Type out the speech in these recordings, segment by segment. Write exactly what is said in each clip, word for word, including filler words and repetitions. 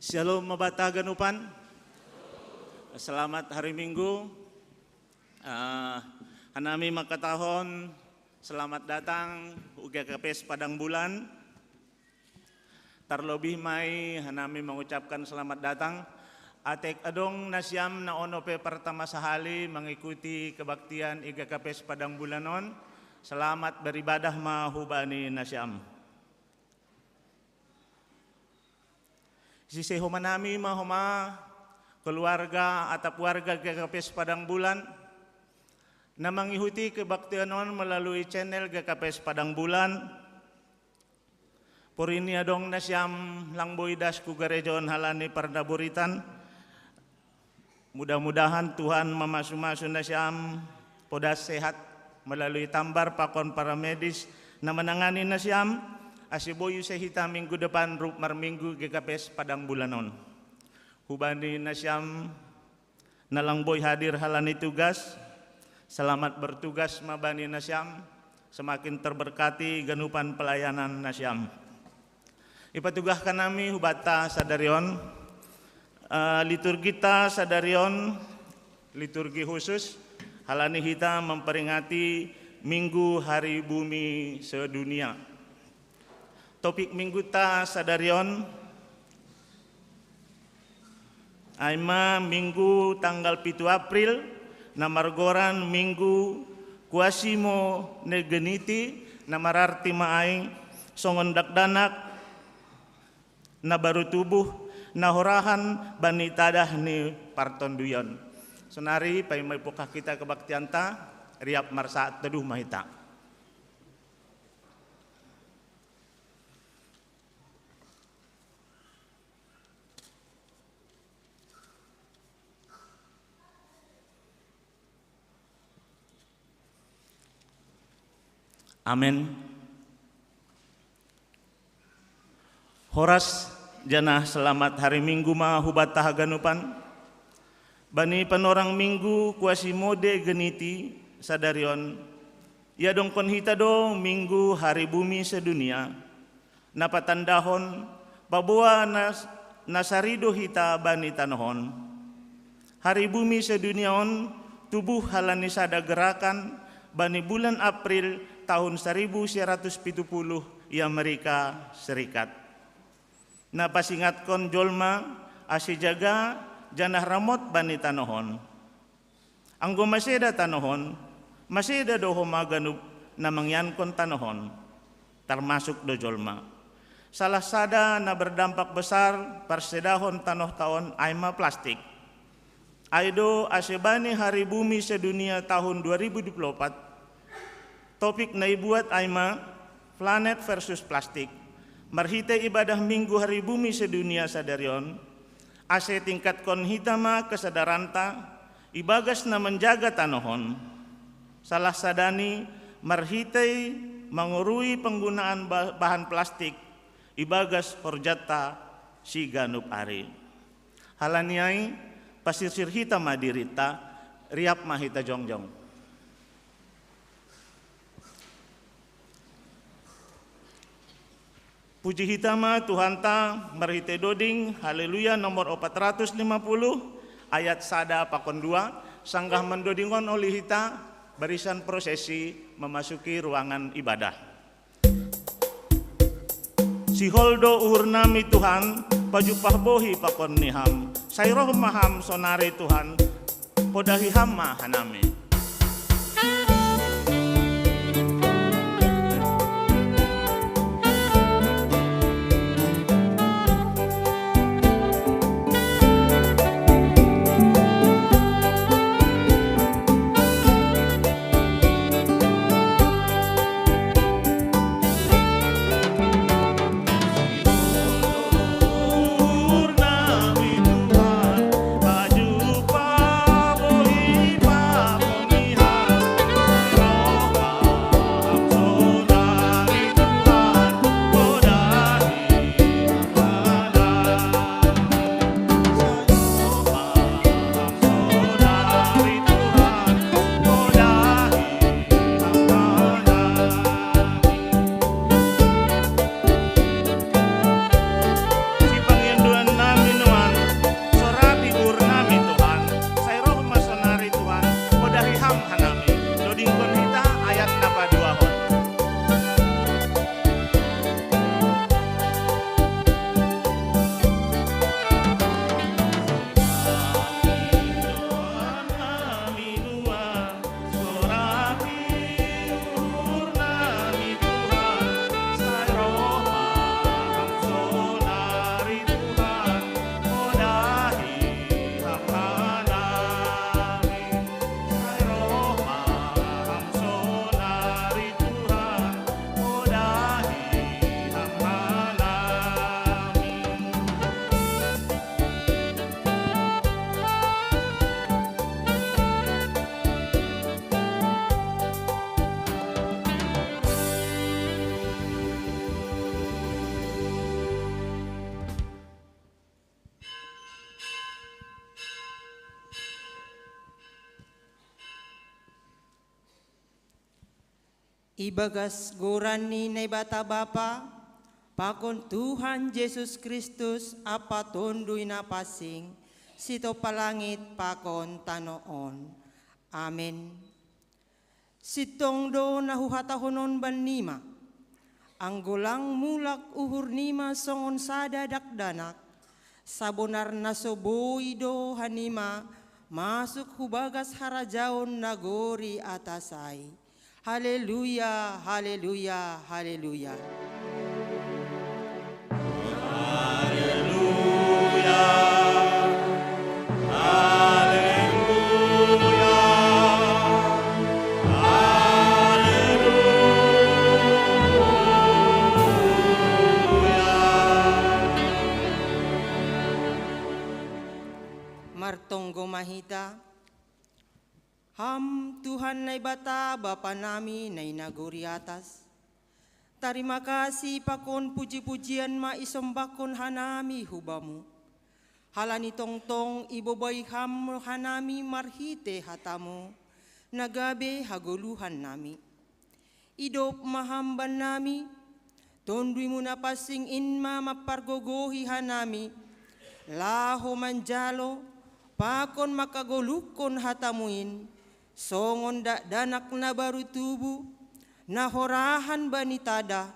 Shalom mabata ganupan. Selamat hari Minggu. Ah, hanami makatahon selamat datang U G K P S Padang Bulan. Terlebih mai hanami mengucapkan selamat datang atek adong nasiam na ono pe pertama sahali mengikuti kebaktian I G K P S Padang Bulan on. Selamat beribadah ma hubani nasiam. Sisehoma nami ma homa keluarga atap warga G K P S Padang Bulan na mangihuti kebaktian on melalui channel G K P S Padang Bulan. Porini adong nasiam lang boi das ku gareja on halani parnaburitan. Mudah-mudahan Tuhan mamasu-masu nasiam podas sehat melalui tambar pakon paramedis na manangani nasiam, ase boi use hita minggu depan rup marminggu G K P S Padang Bulan on. Hubani nasiam na lang boi hadir halani tugas, selamat bertugas ma bani nasiam, semakin terberkati ganupan pelayanan nasiam. Ipatugahkan nami hubata sadari on, eh, liturgita sadari on, liturgi khusus, halani hita memperingati Minggu Hari Bumi Sedunia. Topik mingguta sadari on, ai ma Minggu tanggal pitu April, na margoran Minggu Quasimodogeniti, na mararti ma ai songon dakdanak na baru tubuh, na horahan bani tadah ni partonduyon. Sonari paima ipungkah hita kebaktianta, riap marsaat teduh ma hita. Amen. Horas janah selamat hari Minggu ma hubata haganupan. Bani panorang Minggu Quasimodogeniti sadari on, iadongkon hita do Minggu Hari Bumi Sedunia, na patandahon paboa na, na sari do hita bani tanoh on. Hari Bumi Sedunia on tubuh halani sada gerakan bani bulan April tahun saribu sia ratus pitu puluh i Amerika Serikat, na pasingatkon jolma ase jaga janah ramot bani tanoh on. Anggo maseda tanoh on, maseda do homa ganup na mangiankon tanoh on, termasuk do jolma. Salah sada na berdampak besar parsedahon tanohta on ai ma plastik. Ai do ase bani Hari Bumi Sedunia tahun dua ribu dua puluh opat, topik na ibuat ai ma Planet versus Plastik. Marhite ibadah Minggu Hari Bumi Sedunia sadari on, ase tingkatkon hita ma kesadaranta ibagas na manjaga tanoh on. Salah sadani marhitei mangorui penggunaan ba-, bahan plastik ibagas horjanta siganup ari. Halani ai, pasirsir hita ma dirinta, riap ma hita jongjong. Puji hita ma Tuhanta marhite doding Haleluya nomor opat ratus lima puluh, ayat sada pakon dua, sanggah mandodingon oli hita barisan prosesi memasuki ruangan ibadah. Sihol do uhur nami Tuhan, pajumpah bohi pakon ni Ham. Sai roh ma Ham sonari Tuhan, podahi Ham ma hanami. Ibagas goran ni Naibata Bapa, pakon Tuhan Jesus Kristus ampa Tonduy Napansing, sitoppa langit pakon tano on. Amen. Sintong do na huhatahonon bannima, anggo lang mulak uhurnima songon sada dakdanak, sabonarna so boi do hanima masuk hu bagas harajaon nagori atas ai. Haleluya, haleluya, haleluya. Haleluya, haleluya, haleluya. Martonggo ma hita. Ham Tuhan Naibata, Bapa nami na i nagori atas, tarima kasih pakon puji-pujian ma isombahkon hanami hu Bamu. Halani tongtong ibobai Ham hanami marhite hataMu, na gabe hagoluhan nami. Idop ma Ham bannami, TonduyMu Napansing in ma mampargogohi hanami, laho manjalo pakon mangkagoluhkon hataMu in, songon dakdanak na baru tubu, na horahan bani tadah,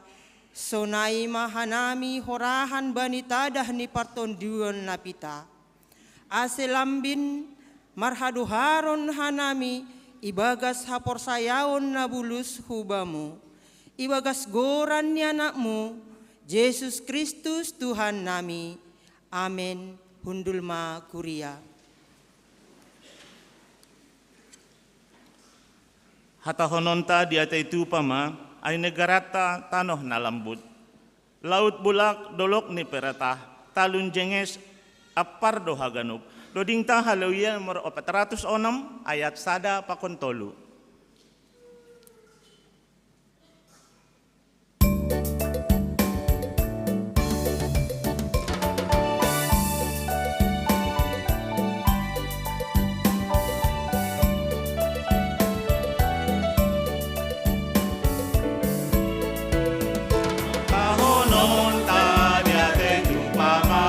sonai ma hanami horahan bani tadah ni partondion na pita. Ase lambin marhadoharon hanami ibagas haporsayaon na bulus hu Bamu, ibagas goran ni AnakMu, Jesus Kristus Tuhan nami. Amen. Hundul ma kuria. Hatahononta di atei tupa ma, ai negaranta tanoh na lambut. Laut bulak dolok ni perata, talun jenges ampar do haganup. Dodingta Haleluya nomor opat ratus onom, ayat sada pakon tolu. Tahonon ta dia te tu pama,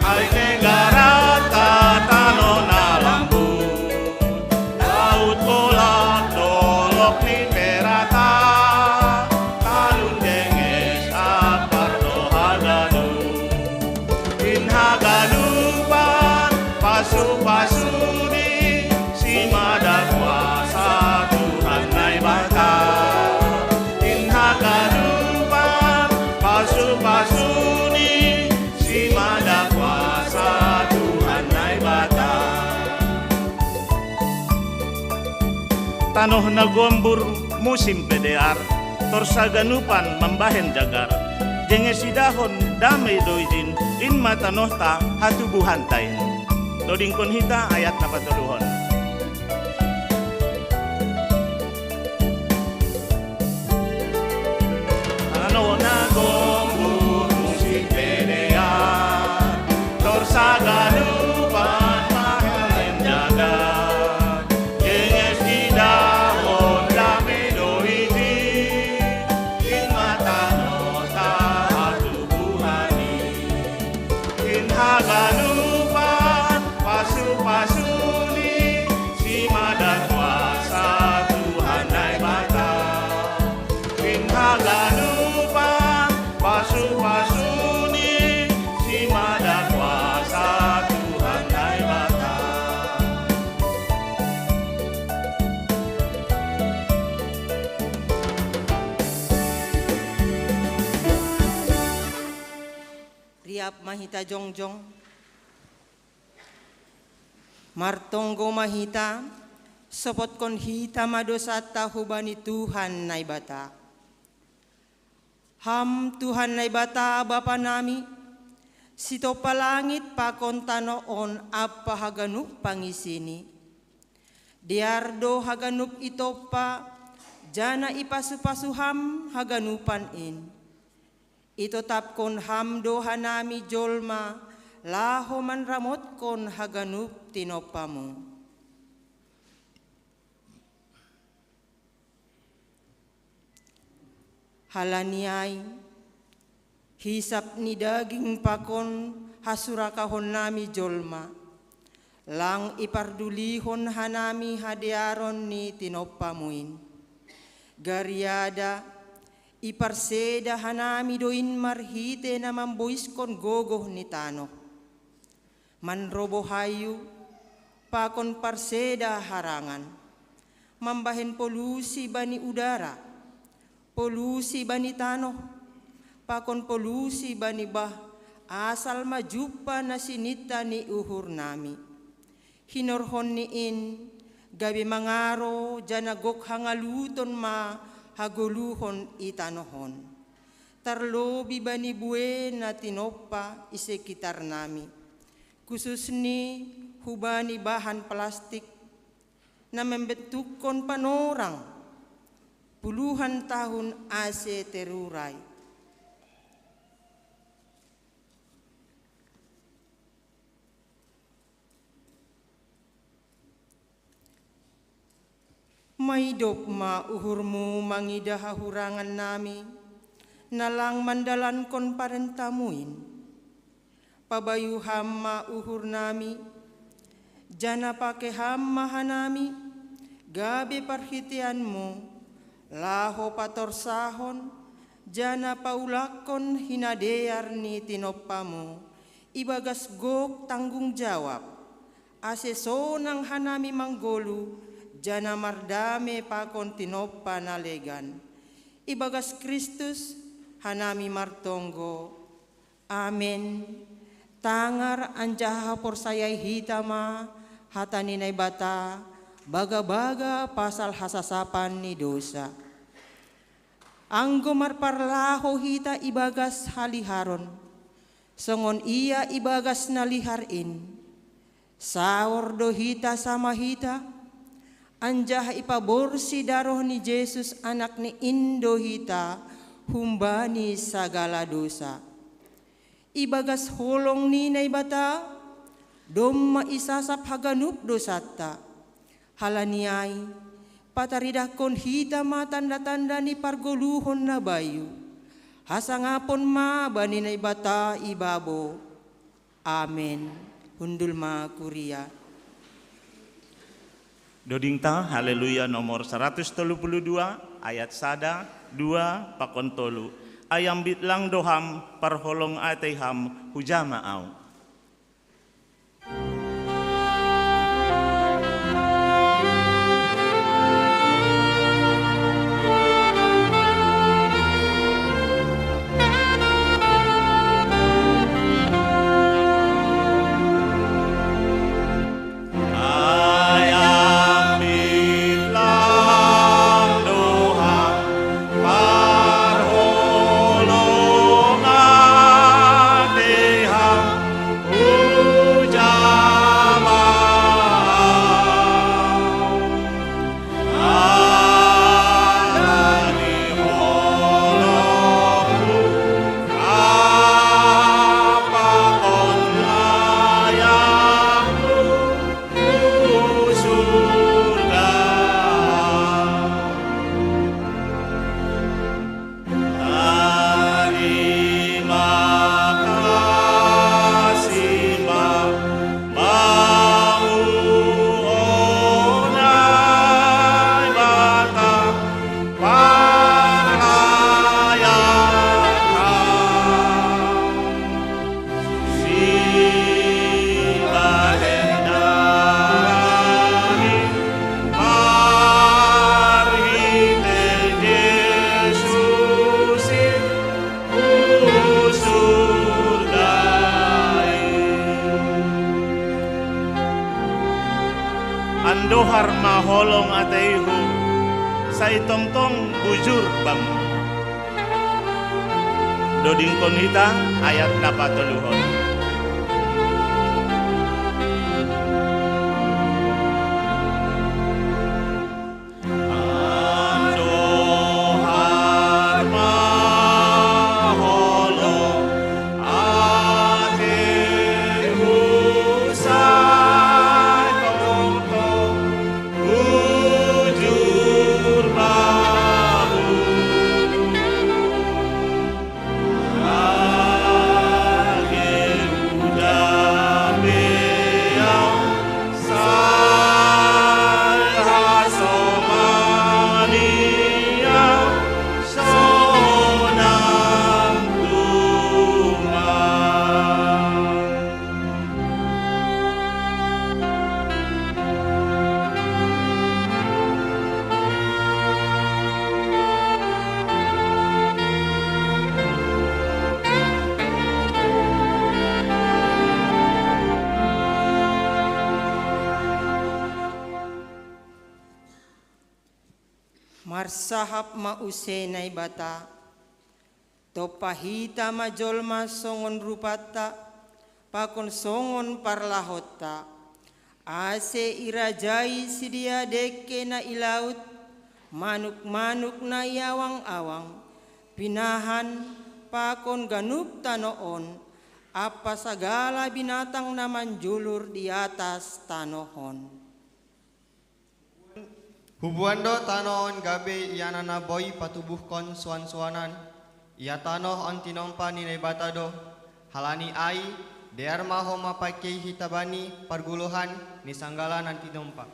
ai negara ta tano na lambu, laut bola dolok ni perata, talun denges apar do haganu. In haganupan pasu-pasuni, simada kuasa Tuhan Naibata. In haganupan pasu-pasuni, simada kuasa Tuhan Naibata. Tanoh na gombur musim pedear, torsa ganupan mambahen jagar. Jenges idahon damei do ijin, in ma tanohta hatubuhanta in. Todingkon hita ayat na patoluhon. Tanoh na gombur musim pedear, torsa ganupan mambahen jagar. Jenges idahon damei do ijin, in ma tanohta hatubuhan i. In haganupan pasu-pasuni, simada kuasa Tuhan Naibata. In haganupan pasu-pasuni, simada kuasa Tuhan Naibata. Riap ma hita jongjong. Martonggo ma hita, sopotkon hita ma dosanta hubani Tuhan Naibata. Ham Tuhan Naibata Bapa nami, sitompa langit pakon tano on ampa haganup pangisini. Dear do haganup itompa, jana ipasu-pasu Ham haganupan in. Itotapkon Ham do hanami jolma, laho manramotkon haganup tinompamu. Halani ai, hisap ni daging pakon hasurakahon nami jolma, lang ipardulihon hanami hadearon ni tinompamuin. Gariada, iparseda hanami doin marhite na mamboiskon gogoh ni tanoh. Manrobo hayu, pakon parseda harangan, mambahen polusi bani udara, polusi bani tanoh, pakon polusi bani bah, asal ma jumpa na sininta ni uhur nami. Hinorhon ni in, gabe mangaro jana gok hangaluton ma hagoluhon i tanoh on. Tarlobi bani bue na tinompa i sekitar nami, khususni hubani bahan plastik, na membentukkon panorang puluhan tahun ase terurai. Maidop ma uhurmu mangidah hahurangan nami, na lang mandalankon parentamuin. Pabayu ham ma uhur nami, jana pake ham ma hanami, gabe parhiteanmu, laho patorsahon, jana paulakkon hinadear ni tinompamu, ibagas gok tanggung jawab, ase sonang hanami manggolu, jana mardame pakon tinompa na legan. Ibagas Kristus, hanami martonggo. Amen. Tangar anjaha porsayai hita ma hata ni Naibata, baga-baga pasal hasasapan ni dosa. Anggo marparlaho hita ibagas haliharon, songon ia ibagas na lihar in, saor do hita sama hita, anjaha ipaborsi daroh ni Jesus Anakni in do hita humbani sagala dosa. Ibagas holong ni Naibata, domma isasap haganup dosanta. Halani ai, pataridahkon hita ma tanda-tanda ni pargoluhon na bayu. Hasangapon ma bani Naibata i babo. Amen. Hundul ma kuria. Dodingta, Haleluya nomor saratus tolu pulu dua, ayat sada, dua, pakon tolu. Ai ambit lang do ham, parholong atei ham, huja ma au. Andohar ma holong ateihu, sai tongtong bujur bangmu. Dodingkon hita ayat na patoluhon. Andohar ma holong ateihu, sai tongtong bujur bangmu. Sahap ma use Naibata, tompa hita ma jolma songon rupanta, pakon songon parlahotta, ase irajai sidea dengke na i laut, manuk-manuk na i awang-awang, pinahan, pakon ganup tano on, ampa sagala binatang na manjulur di atas tano on. Huboan do tano on gabe ia na boi patubuhkon suan-suanan, ia tano on tinompa ni Naibata do, halani ai, dear ma ho mapangkei hita bani parguluhan ni sanggala na tinompa.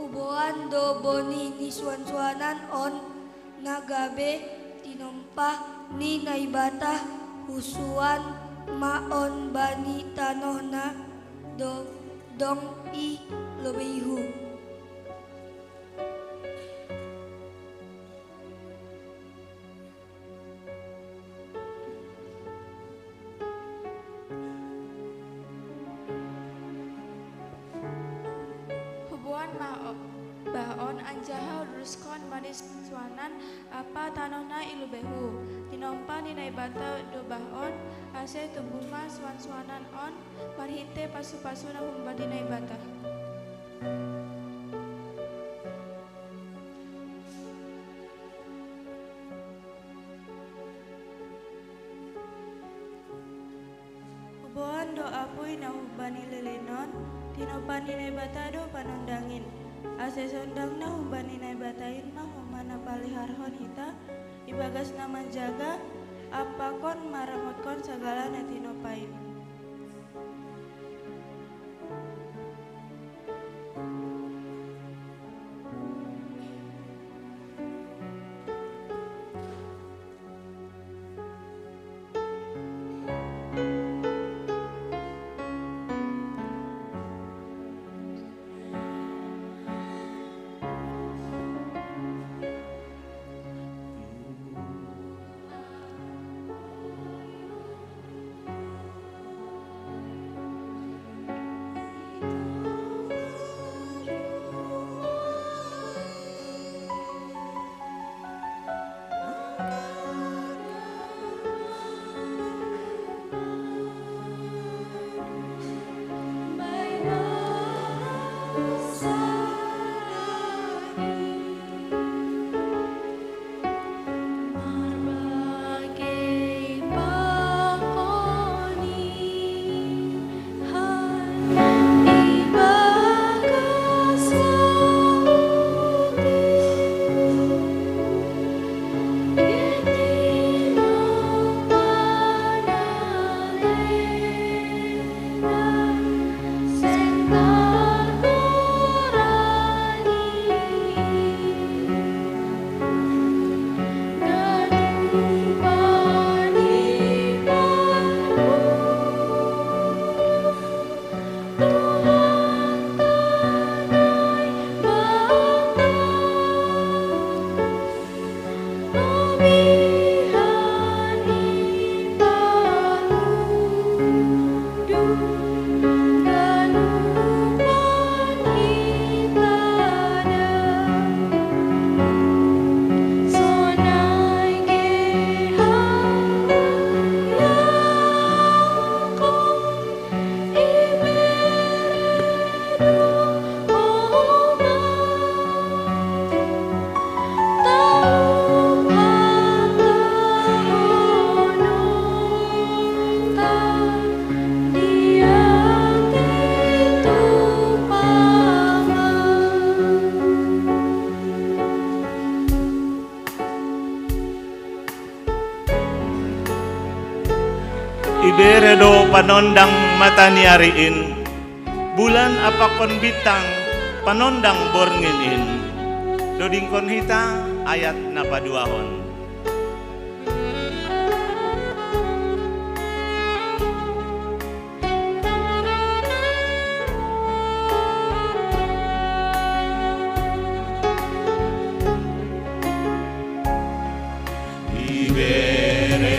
Huboan do boni ni suan-suanan on na gabe tinompa ni Naibata, husuan ma on bani tano na do dong i lobeihu. Huboan ma o-, bah on anjaha uduruskon bani suan-suanan ampa tano na i lobeihu. Tinompa ni Naibata do bah on, ase tubuh ma suan-suanan on marhite pasu-pasu na humbani Naibata. Huboan do apui na humbani lilin on, tinompa ni Naibata do panondang in. Ase sondang na humbani Naibata in ma homa na paliharhon hita, ibagas na manjaga, ampa pakon maramotkon sagala na tinompa in. Ibere do panondang mata ni ari in, bulan ampakon bintang panondang borngin in. Dodingkon hita ayat na paduahon. Ibere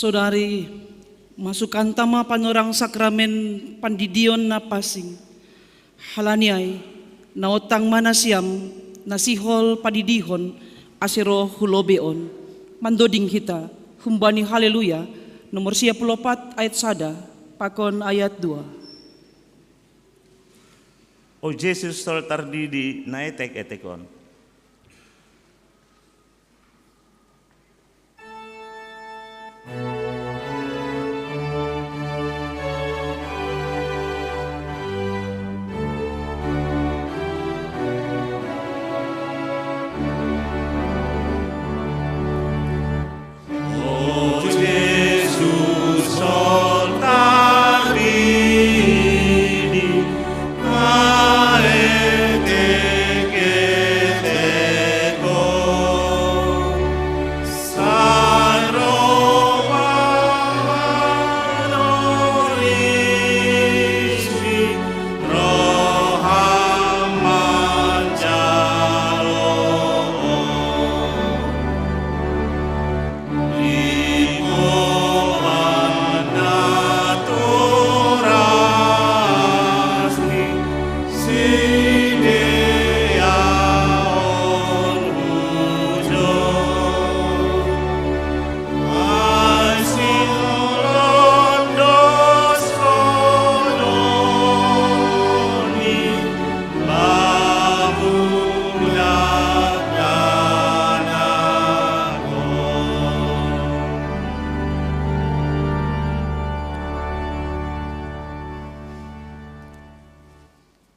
Sodari, masukanta ma panorang sakramen pandidion na pansing. Halani ai, naontang ma nasiam, na sihol padidihon, ase roh hu lobei on. Mandoding hita, humbani Haleluya, nomor sia puluh opat ayat sada, pakon ayat dua. O Jesus, tol tardidi na etek-etek on.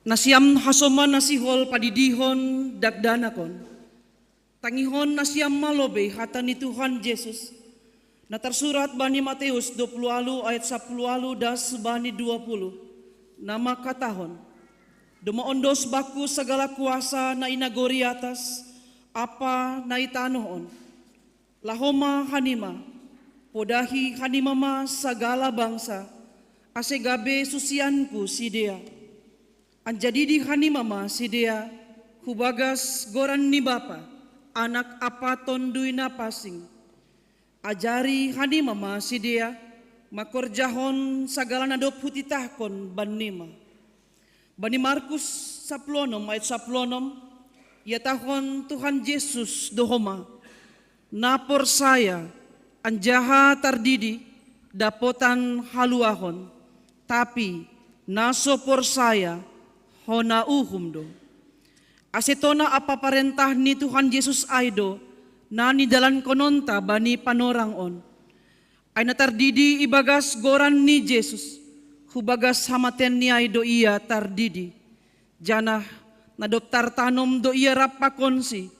Nasiam hasoman na sihol padidihon dakdanak on. Tangihon nasiam ma lobei hata ni Tuhan Jesus, na tarsurat bani Mateus dua puluh walu ayat sapuluh walu das bani dua puluh, na mangkatahon: Domma ondos bakku sagala kuasa na i nagori atas ampa na i tanoh on. Laho ma hanima, podahi hanima ma sagala bangsa, ase gabe susianku sidea. Anjadidi hanima ma sidea, hubagas goran ni Bapa, Anak ampa Tonduy Napansing. Ajari hanima ma sidea, mangkorjahon sagala na dob hutitahkon bannima. Bani Markus sapuluh onom ayat sapuluh onom, ihatahon Tuhan Jesus do homa: Na porsaya, anjaha tardidi, dapotan haluahon, tapi na so porsaya, hona uhum do. Ase tona ampa parentah ni Tuhan Jesus ai do, na nidalankononta bani panorang on. Ai na tardidi ibagas goran ni Jesus, hubagas hamateanni ai do ia tardidi. Janah, na dob tartanom do ia rap pakonsi,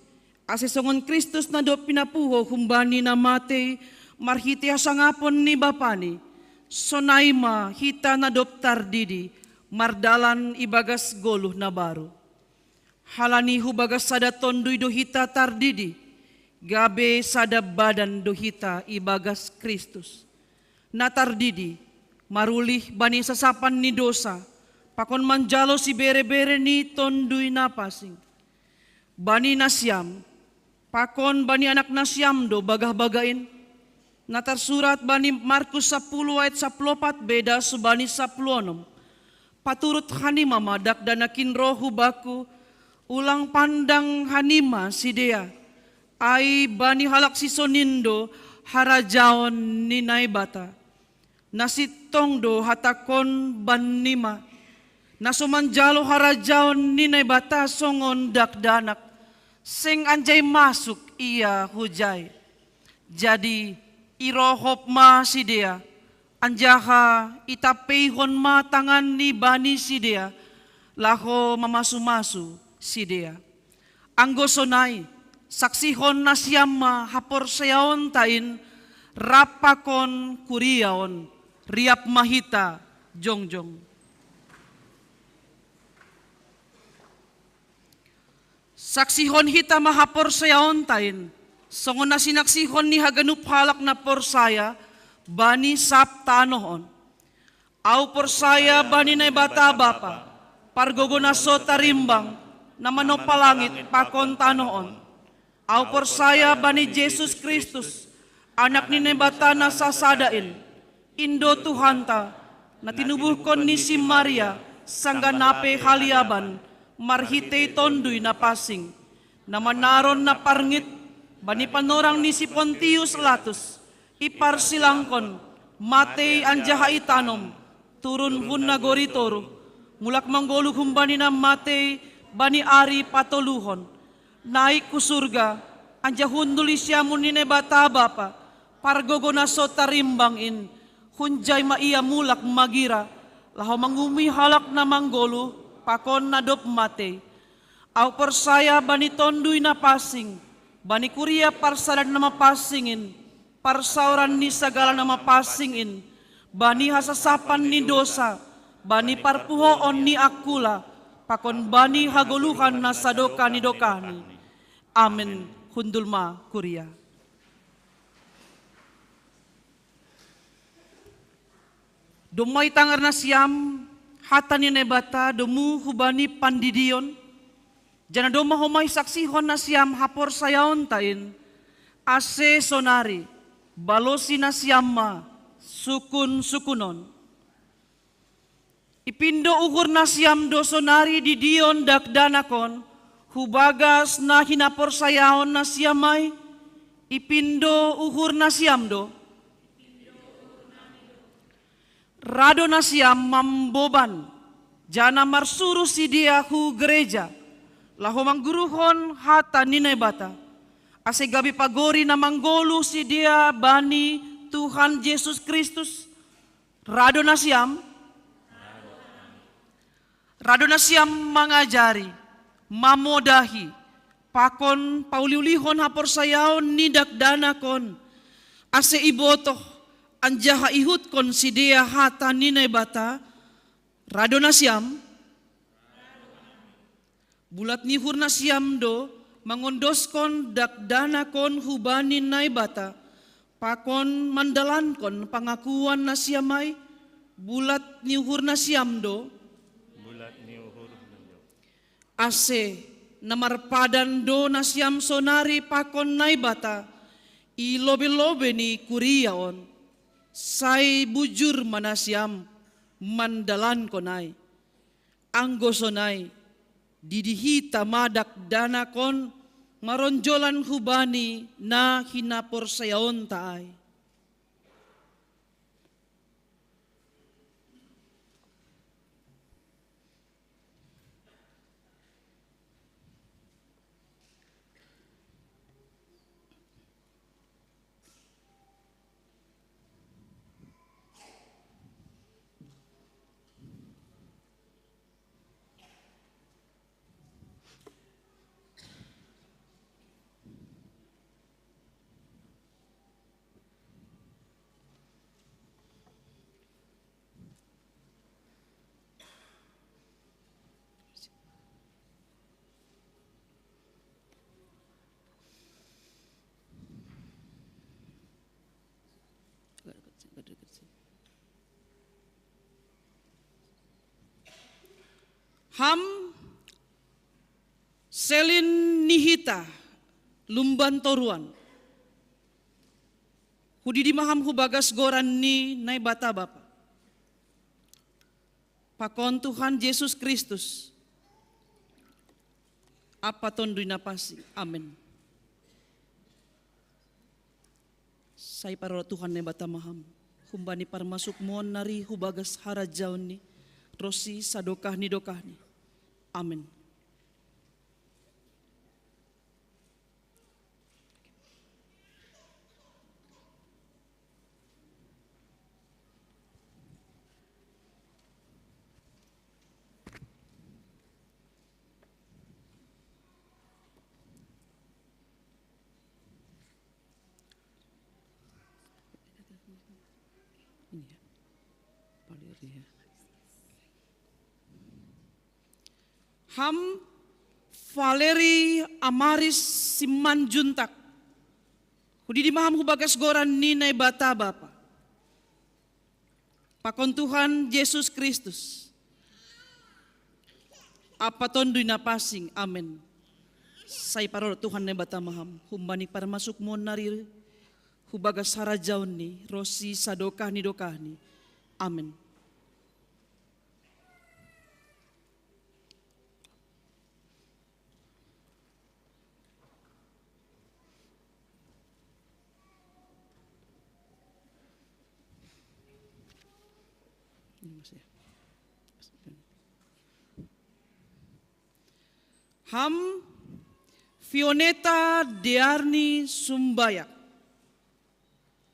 ase songon Kristus na dob pinapuho humbani na matei marhitei hasangapon ni Bapani, sonai ma hita na dob tardidi, mardalan ibagas goluh na baru. Halani hubagas sada Tonduy do hita tardidi, gabe sada badan do hita ibagas Kristus. Na tardidi, marulih bani sasapan ni dosa, pakon manjalo siberebere ni Tonduy Napansing. Bani nasiam, pakon bani anak nasiam do bagah-bagah in, na tarsurat bani Markus sapuluh ayat sapuluh opat be das bani sapuluh onom. Paturut hanima ma dakdanak in roh hu bakku, ulang pandang hanima sidea, ai bani halak sisongon in do harajaon ni Naibata. Na sintong do hatangkon bannima, na so manjalo harajaon ni Naibata songon dakdanak, seng anjai masuk ia hujai. Jadi, irohop ma sidea, anjaha itampeihon ma tanganni bani sidea, laho mamasu-masu sidea. Anggo sonai, saksihon nasiam ma haporseaonta in rap pakon kuria on, riap ma hita jongjong. Saksihon hita ma haporseaonta in, songon na sinaksihon ni haganup halak na porsaya bani sab tanoh on. Ahu porsaya bani Naibata Bapa, pargogo na so tarimbang, na manompa langit pakon tanoh on. Ahu porsaya bani Jesus Kristus, Anak ni Naibata na sasada in, in do Tuhanta, na tinubuhkon ni si Maria, sanggah nape haliaban, marhitei Tonduy Na Pasing, na manaron na parngit, bani panorang ni si Pontius Latus, iparsilangkon, matei anjaha itanom, turun hun nagori toruh, mulak manggoluh humbani na matei bani ari patoluhon, naik hu surga, anjaha hundul di siamun ni Naibata Bapa, pargogoh na so tarimbang in, hunjai ma Ia mulak magira, laho mangumui halak na manggoluh, pakon na dob matei. Ahu porsaya bani Tonduy Na Pasing, bani kuria parsada na mapansing in, parsaoran ni sagala na mapansing in, bani hasasapan ni dosa, bani parpuhoon ni angkula, pakon bani hagoluhan na sadokah ni dokahni. Amen. Hundul ma kuria. Domma itangar nasiam hata ni Naibata domu hubani pandidion, janah domma homa isaksihon nasiam haporsayaonta in, ase sonari balosi nasiam ma sukun-sukunon. Ipindo uhur nasiam do sonari didion dakdanak on, hu bagas na hinaporsayaon nasiam ai, ipindo uhur nasiam do. Rado nasiam mamboban, janah marsuruh sidea hu gereja, laho mangguruhon hata ni Naibata, ase gabe pagori na manggoluh sidea bani Tuhan Jesus Kristus. Rado nasiam, rado nasiam mangajari, mamodahi, pakon pauliulihon haporsayaon ni dakdanak on, ase ibotoh anjaha ihutkon sidea hata ni Naibata. Rado nasiam, bulat ni uhur nasiam do mangondoskon dakdanak on hubani Naibata, pakon mandalankon pangakuan nasiam ai. Bulat ni uhur nasiam do. Bulat ni uhur nasiam do. Ase na marpadan do nasiam sonari pakon Naibata, i lobei-lobei ni kuria on. Sai bujur ma nasiam mandalankon ai. Anggo sonai, didi hita ma dakdanak on maronjolan hubani na hinaporsayaonta ai. Ham selin ni hita lumban toruan. Hudidi ma ham hu bagas goran ni Naibata Bapa, pakon Tuhan Jesus Kristus, ampa Tonduy Napansing. Amen. Sai parorot Tuhan Naibata ma ham humbani parmasukmon nari hu bagas harajaonNi, ronsi sadokah ni dokahni. Amen. Ini ya. Palir ya. Ham Valeri Amaris Simanjuntak. Hudidi ma ham hu bagas goran ni Naibata Bapa, pakon Tuhan Jesus Kristus, ampa Tonduy Napansing. Amen. Sai parorot Tuhan Naibata ma ham humbani parmasukmon nari, hubagas harajaon ni, ronsi sadokah ni dokahni. Amen. Ini, Mas, ya. Ham Fioneta Dearni Sumbayak.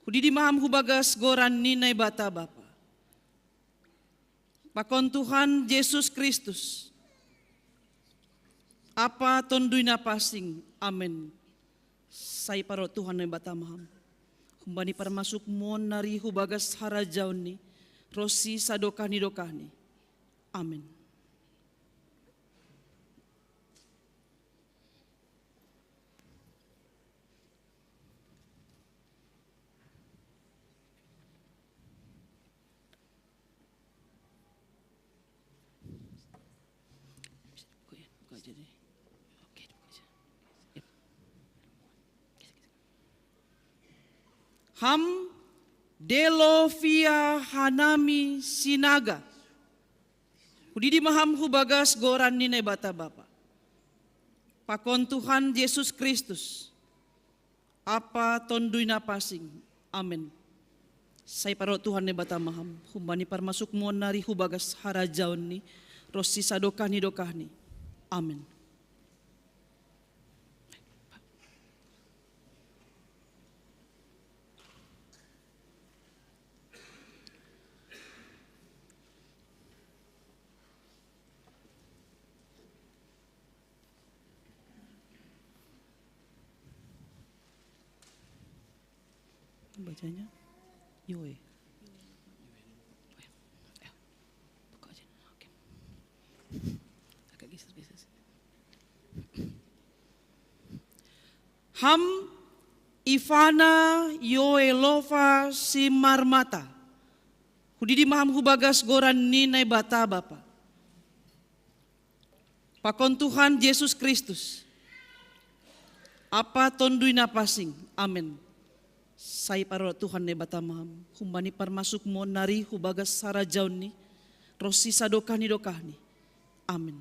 Hudidi ma ham hubagas goran ni Naibata Bapa. Pakon Tuhan Jesus Kristus, Apa Tonduy Napansing. Amen. Sai parorot Tuhan Naibata ma ham. Humbani parmasukmon nari hubagas harajaon ni, ronsi sadokah ni dokahni. Amen. Bisa dibuka ya, buka aja deh. Oke, dibuka aja. Yap. Ham Delovia Hanami Sinaga. Hudidi ma ham hubagas goran ni Naibata Bapa. Pakon Tuhan Jesus Kristus, Apa Tonduy Napansing. Amen. Sai parorot Tuhan Naibata ma ham. Humbani parmasukmon nari hubagas harajaon ni, ronsi sadokah ni dokahni. Amen. Bacanya Yoe. Buka aja. Oke. Agak geser-geser sini. Ham Ivana Yoelova Simarmata. Hudidi ma ham hubagas goran ni Naibata Bapa. Pakon Tuhan Jesus Kristus, Apa Tonduy Napansing. Amen. Sai parorot Tuhan Naibata ma ham. Humbani parmasukmon nari hubagas harajaon ni, ronsi sadokah ni dokahni. Amen.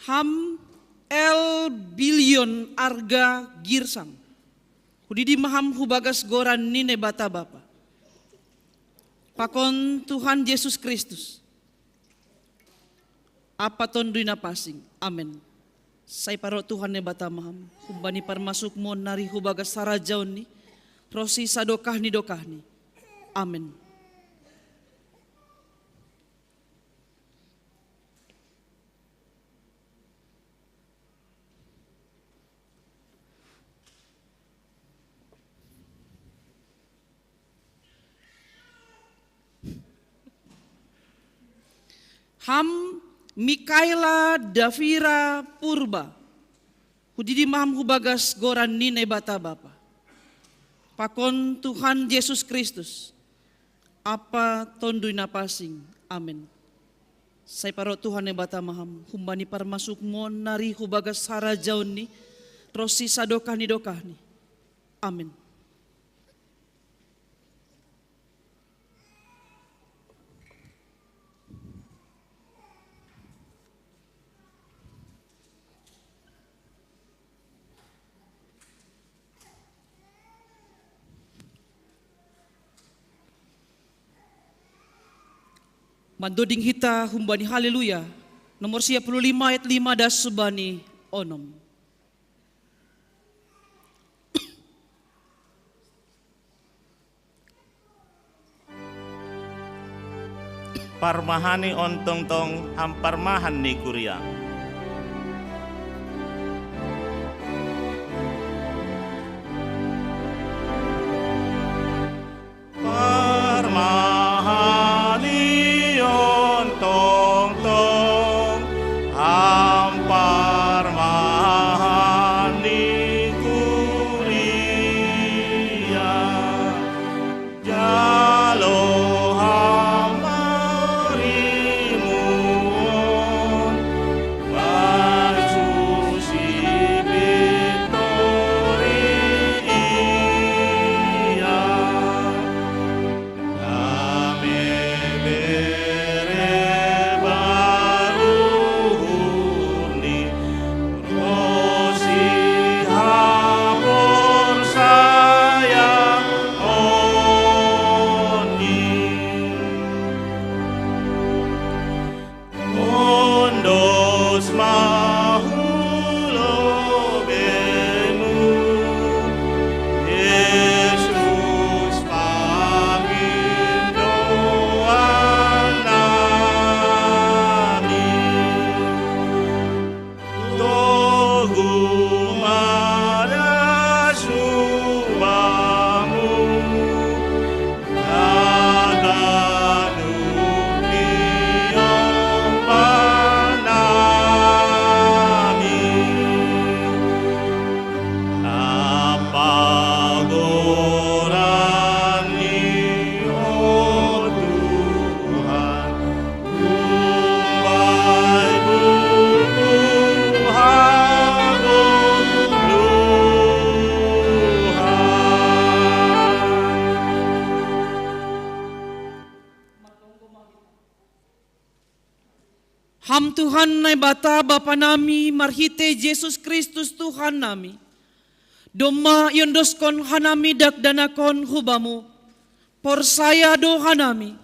Ham El Bilion Arga Girsang. Hudidi ma ham hubagas goran ni Naibata Bapa. Pakon Tuhan Jesus Kristus, Apa Tonduy Napansing. Amen. Sai parorot Tuhan Naibata ma ham. Humbani parmasukmon nari hubagas harajaon ni, ronsi sadokah ni dokahni. Amen. Ham Mikaela Davira Purba. Hudidi ma ham hubagas goran ni Naibata Bapa. Pakon Tuhan Jesus Kristus, Apa Tonduy Napansing. Amen. Sai parorot Tuhan Naibata ma ham, humbani parmasukmon nari hubagas harajaon ni, ronsi sadokah ni dokahni. Amen. Mandoding hita humbani Haleluya, nomor sia puluh lima ayat lima das subani onom. Parmahani on tongtong, am parmahan ni kuria. Parmahani on tongtong, am Am Tuhan Naibata Bapa nami, marhitei Jesus Kristus Tuhan nami. Domma iondoskon hanami dakdanakon hu Bamu. Porsaya do hanami,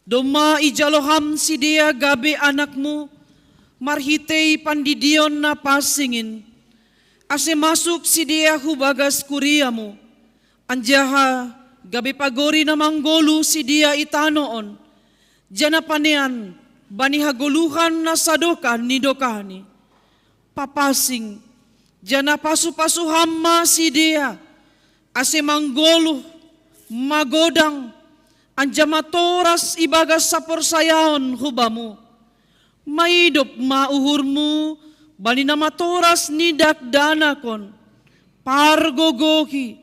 domma ijalo Ham sidea gabe anakMu, marhitei pandidion na pansing in, ase masuk sidea hu bagas kuriaMu, anjaha gabe pagori na manggoluh sidea i tanoh on, janah panean bani hagoluhan na sadokah ni dokahni. Papansing, janah pasu-pasu Ham ma sidea, ase manggoluh, magodang, anjaha matoras ibagas haporsayaon hu Bamu. Maidop ma uhurMu bani na matoras ni dakdanakon, pargogohi,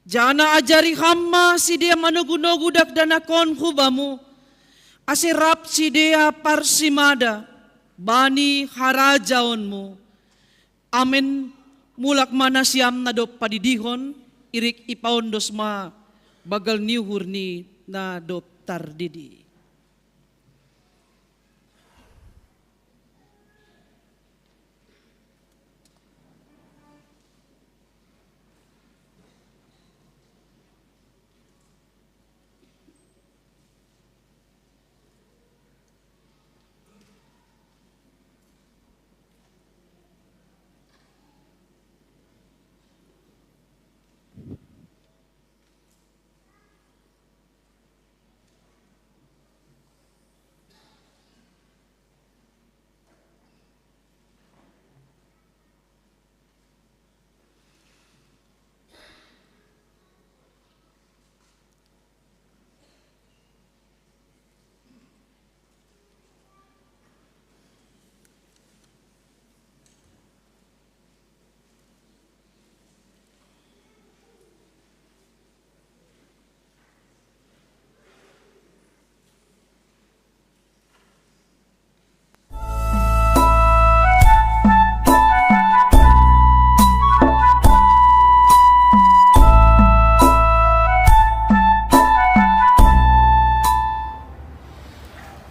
janah ajari Ham ma sidea manogu-nogu dakdanakon hu Bamu, ase rap sidea parsimada bani harajaonMu. Amen. Mulak ma nasiam na dob padidihon, irik ipaondos ma banggal ni uhurni na dob tardidi.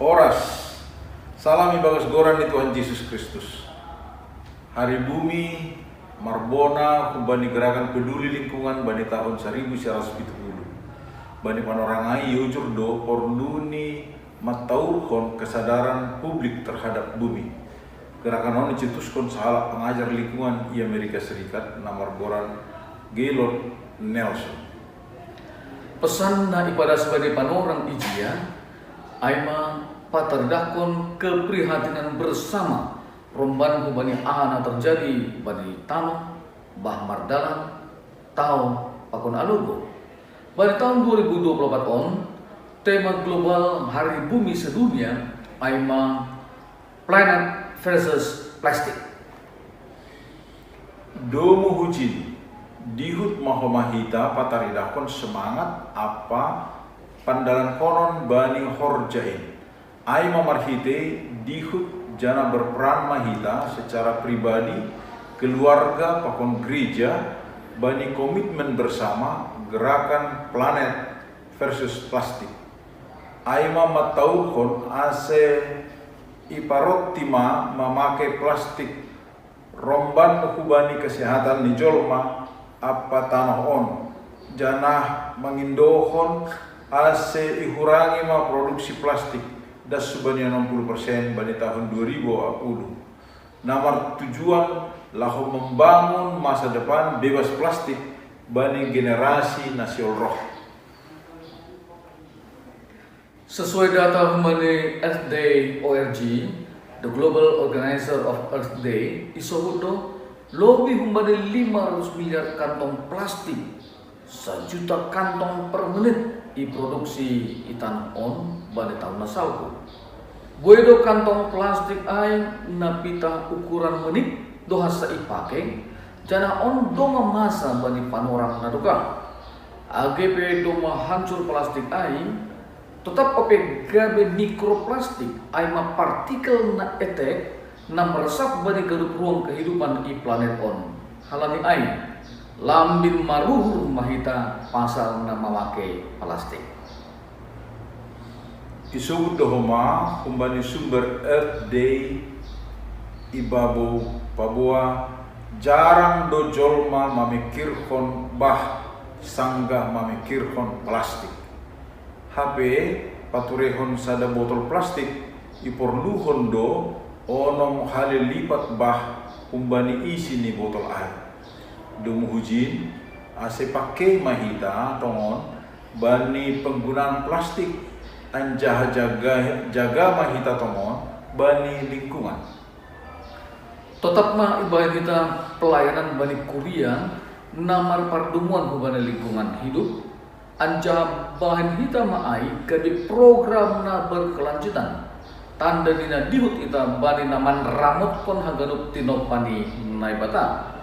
Horas. Salam ibagas goran ni Tuhan Jesus Kristus. Hari Bumi marbona humbani Gerakan Peduli Lingkungan bani tahun saribu sia ratus pitu puluh. Bani panorang ai iojur do porlu ni mataurhon kesadaran publik terhadap bumi. Gerakan on icetuskon sahalak pengajar lingkungan i Amerika Serikat na margoran Gaylord Nelson. Pesan na ipadas bani panorang ijia, ai ma pataridahkon keprihatinan bersama romban hubani aha na terjadi bani tanoh, bah mardalan, tao, pakon alogo. Bani tahun dua ribu dua puluh empat on, tema global Hari Bumi Sedunia, ai ma Planet versus Plastic. Domu hujin, dihut ma homa hita pataridahkon semangat ampa pandalankonon bani horja in. Ai ma marhitei dihut janah berperan ma hita secara pribadi, keluarga pakon gereja bani komitmen bersama gerakan Planet versus Plastik. Ai ma mataurhon ase iparonti ma mamake plastik romban hubani kesehatan ni jolma ampa tanoh on, janah mangindohon ase ihurangi ma produksi plastik das hubani onom puluh persen bani tahun dua ribu dua puluh. Na martujuan laho membangun masa depan bebas plastik bani generasi na sihol roh. Sesuai data humbani Earth Day O R G, The Global Organizer of Earth Day, isohut do, lobih humbani lima ratus miliar kantong plastik, sajuta kantong per menit, iproduksi i tanoh on bani tahun na salpu. Buei do kantong plastik ai na pitah ukuran menit do hansa ipake, janah on domma masa bani panorang na dokah. Age pe domma hancur plastik ai, totap ope gabe mikroplastik, ai ma partikel na etek na meresap bani ganup ruang kehidupan i planet on. Halani ai, lambin maruhur ma hita pasal na mamake plastik. Isobut do homa humbani sumber Earth Day i babo paboa jarang do jolma mamikirhon bah sanggah mamikirhon plastik. Hape paturehon sada botol plastik iporluhon do onom hali lipat bah humbani isi ni botol ai. Domu hujin, ase pake ma hita tongon bani penggunaan plastik, anjaha jaga, jaga ma hita tongon bani lingkungan. Totap ma ibahen hita pelayanan bani kuria na marpardomuan hubani lingkungan hidup, anjaha bahen hita ma ai gabe program na berkelanjutan. Tanda ni na dihut hita bani na manramotkon haganup tinompa ni Naibata.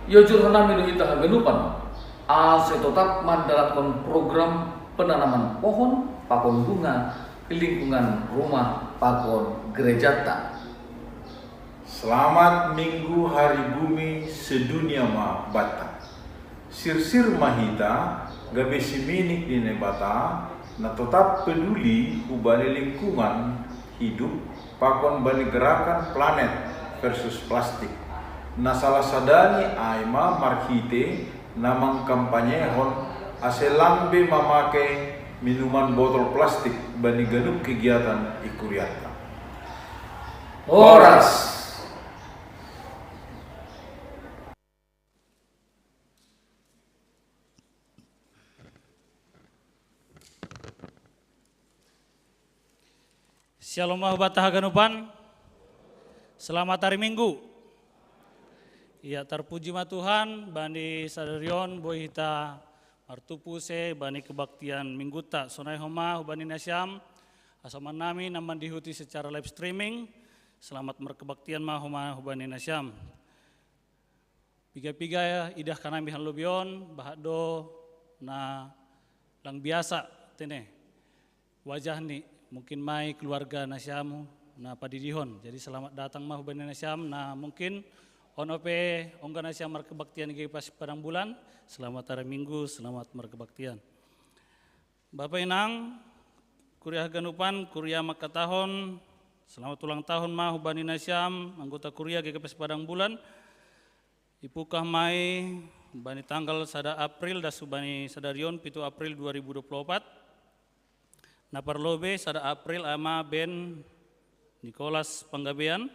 Iojur hanami do hita haganupan, ase totap mandalankon program penanaman pohon pakon bunga i lingkungan rumah pakon gerejata. Selamat Minggu Hari Bumi Sedunia ma banta. Sirsir ma hita gabe siminik ni Naibata na totap peduli hubani lingkungan hidup pakon bani gerakan planet versus plastik. Na salah sadani ai ma marhite na mangkampanyehon ase lang be mamake minuman botol plastik bani ganup kegiatan i kurianta. Horas. Shalom ma hubanta haganupan. Selamat hari Minggu. Ya, terpuji ma Tuhan, bani sadari on boi hita martumpu use bani kebaktian Minggunta. Sonai homa hubani nasiam, asa homa nami na mandihuti secara live streaming, selamat markebaktian ma homa hubani nasiam. Piga-piga idahkan nami halobion, bahat do na lang biasa tene wajahni, mungkin ma i keluarga nasiam na padidihon. Jadi selamat datang ma hubani nasiam, na mungkin on ope ongga nasiam markebaktian i gabe pas padang bulan, selamat hari Minggu, selamat markebaktian. Bapa inang, kuria haganupan, kuria mangkatahon selamat ulang tahun ma hubani nasiam anggota kuria gabe pas padang bulan. Ipungkah ma i bani tanggal sada April das hubani sadari on pitu April dua ribu dua puluh opat. Na parlobei sada April ai ma Ben Nicholas Panggabean.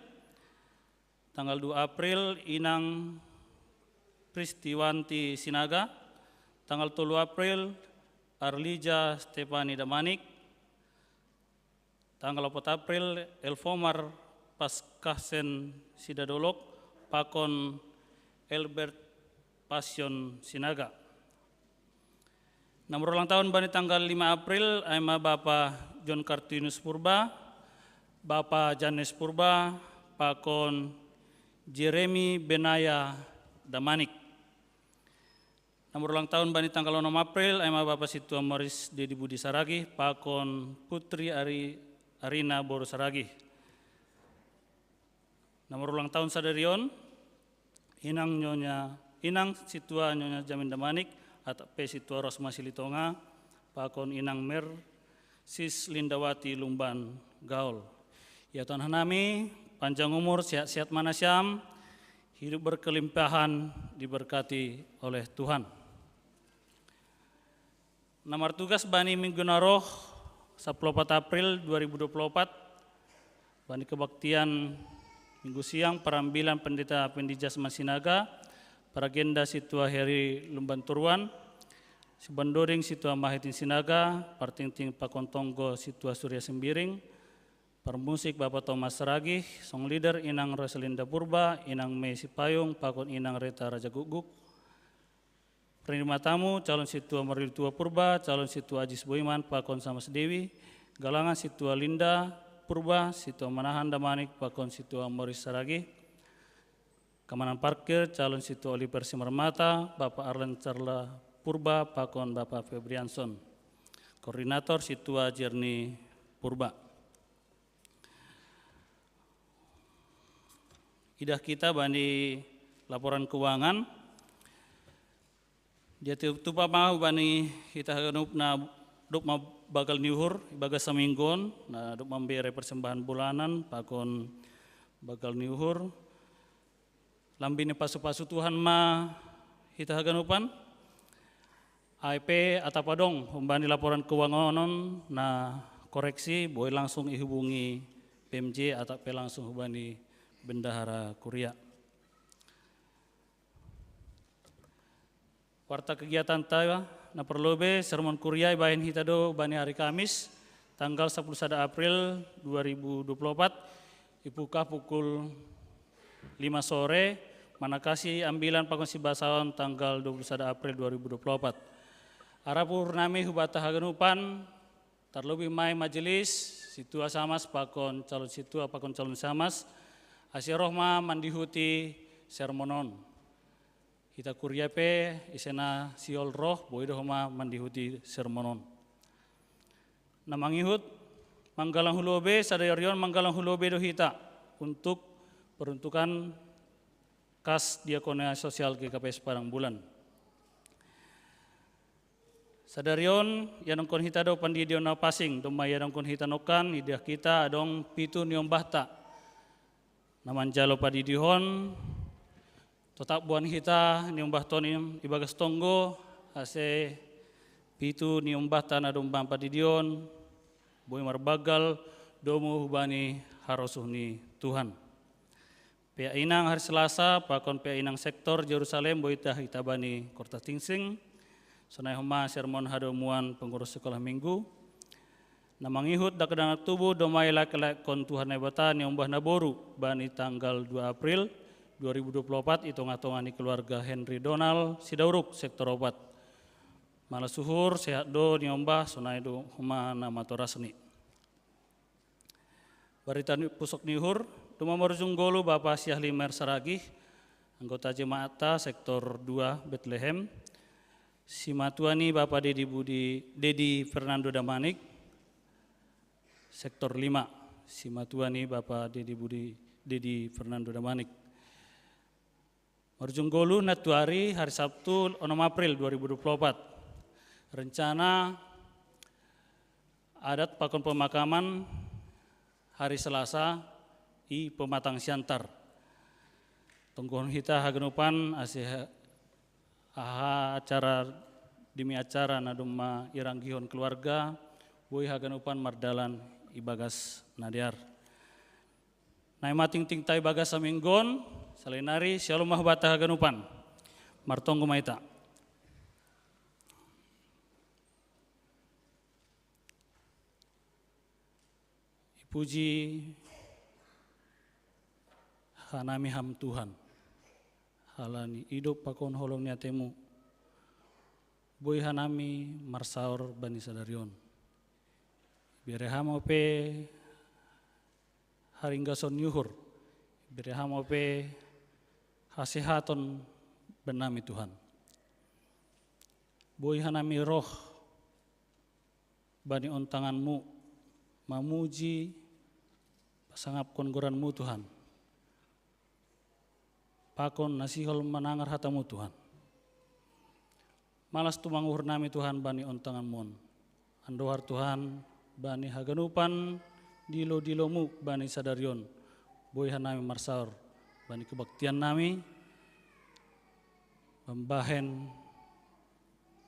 Tanggal dua April Inang Pristiwanti Sinaga. Tanggal tolu April Arlija Stefani Damanik. Tanggal opat April Elfomar Paskahsen Sidadolok pakon Elbert Passion Sinaga. Na marulang tahun bani tanggal lima April ai ma Bapa John Kartinus Purba, Bapa Janes Purba pakon Jeremy Benaya Damanik. Na marulang tahun bani tanggal onom April ai ma Bapa Sintua Moris Dedi Budi Saragih pakon Putri Ari, Arina boru Saragih. Na marulang tahun sadari on Inang Nyonya, Inang Sintua Nyonya Jamin Damanik atap pe Sintua Rosma Silitonga pakon Inang Mer Sis Lindawati Lumban Gaol. Ya Tuhan nami, panjang umur, sehat-sehat ma nasiam, hidup berkelimpahan, diberkati oleh Tuhan. Na martugas bani minggu na roh, sapuluh opat April dua ribu dua puluh opat, bani kebaktian minggu siang, parambilan Pendeta Pendi Jasman Sinaga, paragenda Sintua Heri Lumban Toruan, sibandoding Sintua Mahitin Sinaga, partingting pakon tonggo Sintua Surya Sembiring, parmusik Bapa Thomas Saragih, song leader Inang Rosalinda Purba, Inang Mei Sipayung pakon Inang Reta Raja Gukguk, penerima tamu, calon Sintua Merlitua Purba, calon Sintua Ajis Boiman pakon Samas Dewi, galangan Sintua Linda Purba, Sintua Manahan Damanik pakon Sintua Moris Saragih, keamanan parkir, calon Sintua Oliver Simarmata, Bapa Arlen Carla Purba pakon Bapa Febrianson, koordinator Sintua Jerni Purba. Idah hita bani laporan keuangan. Dia tu, tupa ma hubani hita haganup na Dop ma bagal ni uhur ibagas saminggu on, na dop mambere persembahan bulanan pakon bagal ni uhur. Lambin ni pasu-pasu Tuhan ma hita haganupan. Ai pe atap adong humbani laporan keuangan on na koreksi, boi langsung ihubungi P M J atap pe langsung hubani bendahara kuria. Warta kegiatan ta na perlu be sermon kuria ibahen hita do bani hari Kamis tanggal sepuluh sada April dua ribu dua puluh empat, ipuka pukul lima sore, manakasi ambilan pakon sibasaon tanggal dua puluh sada April dua ribu dua puluh empat. Arap uhur nami hubata haganupan, terlebih mai majelis, situa samas pakon calon situa pakon calon samas, ase roh ma mandihuti sermon on. Hita kuria pe ise na sihol roh, boi do homa mandihuti sermon on. Na mangihut, manggalang hulobe, sadari on manggalang hulobe do hita untuk peruntukan kas diakonia sosial G K P S Padang Bulan. Sadari on iadongkon hita do pandidion na pasing, domma iadongkon hita nongkan, idah hita adong pitu niombahta na manjalo padidihon. Totap boan hita niombahton ibagas tonggo, ase pitu niombahta na domma padidion boi marbagal domu hubani harosuh ni Tuhan. Pea inang hari Selasa pakon pea inang sektor Jerusalem boi dah hita bani Kota Singsing. Sonai homa sermon hadomuan pengurus sekolah minggu. Na mangihut dakdanak tubuh, domma ilak-ilakkon Tuhan Naibata niombah naboru bani tanggal dua April dua ribu dua puluh empat i tongah-tongah ni keluarga Henry Donald Sidauruk, sektor opat. Malas uhur, sehat do niombah, sonai do homa na matorasni. Barita ni pusok ni uhur, domma marujung ngolu Bapa si Ahli Mer Saragih, anggota jemaatta sektor dua Betlehem, simatua ni Bapa Dedi Budi, Dedi Fernando Damanik, sektor lima, simatua ni Bapa Dedi Budi, Dedi Fernando Damanik. Marujung ngolu nantuari hari Sabtu onom April dua ribu dua puluh empat. Rencana adat pakon pemakaman hari Selasa i Pematang Siantar. Tonggohon hita haganupan ase ha-, aha acara demi acara na domma iranggihon keluarga, boi haganupan mardalan ibagas na dear. Naima tingtingta ibagas saminggu on, selain nari, shalom ma hubata haganupan. Martonggo ma hita. Ipuji hanami Ham Tuhan, halani idop pakon holong ni atemu, boi hanami marsaor bani sadari on. Ibere Ham ope haringgason ni uhur, ibere Ham ope hasehaton bannami Tuhan. Boi hanami roh bani ontanganmu, mamuji, pasangapkon goranmu Tuhan. Pakon na sihol manangar hatamu Tuhan. Malas tumang uhur nami Tuhan bani ontanganmu on. Andohar Tuhan bani haganupan dilo-dilomu bani sadari on. Boi hanami marsaor bani kebaktian nami, mambahen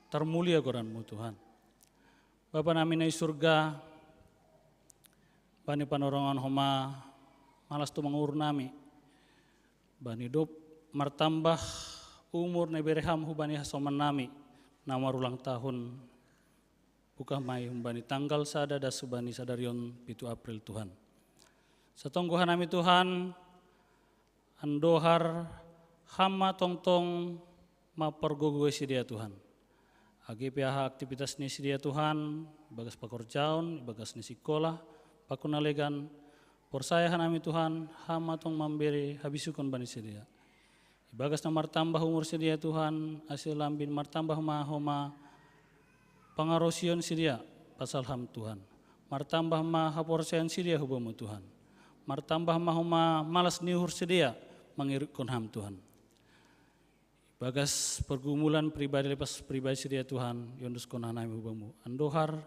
tarmulia goranmu Tuhan. Bapa nami na i surga, bani panorongan homa malas tumang uhur nami, bani dop martambah umur na ibere Ham hubani hasoman nami, na marulang tahun, buka mai humbani tanggal sada das hubani sadari on pitu April Tuhan. Satonggo hanami Tuhan, andohar Ham ma tongtong mampargogoi sidea Tuhan. Age pe aha aktivitas ni sidea Tuhan, ibagas pakorjaon, ibagas ni sikola, pakon na legan, porsaya hanami Tuhan, Ham ma tong mambere habisukon bani sidea. Ibagas na martambah umur sidea Tuhan, ase lambin martambah ma homa pangarosion sidea pasal Ham Tuhan. Martambah ma haporsayaon sidea hubamu Tuhan. Martambah ma homa malas ni uhur sidea mangirutkon Ham Tuhan. Bagas pergumulan pribadi lepas pribadi sedia Tuhan, yondoskon hanami hubamu. Andohar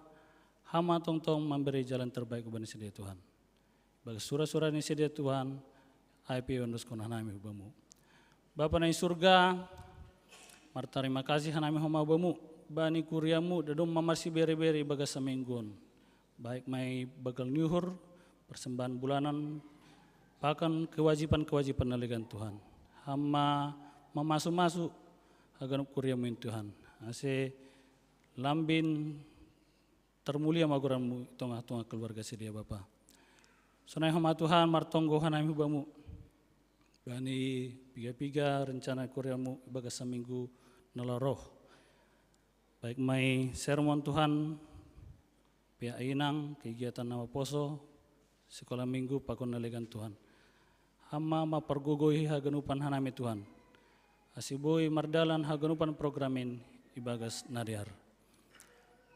hama tongtong memberi jalan terbaik hubani sedia Tuhan. Bagas sura-sura ni sedia Tuhan, ai pe yondoskon hanami hubamu. Bapa na i surga, martarima kasih hanami homa hubamu, bani kuriamu dadong mamarsi bere-bere bagas samingguon. Baik mai bagal ni uhur, persembahan bulanan, bahkan kewajiban-kewajiban na legan Tuhan. Hama mamasu-masu haganup kuriamu in Tuhan. Ase lambin termulia ma goranmu tongah-tongah keluarga sedia Bapa. Sonai homa Tuhan martonggo hanami hubamu. Bani piga-piga rencana kuriamu ibagas saminggu na laho roh. Baik mai sermon Tuhan, pea inang kegiatan na maposo, sekolah minggu pakon na legan Tuhan. Hama mapargogoi haganupan hanami Tuhan. Ase boi mardalan haganupan program in ibagas na dear.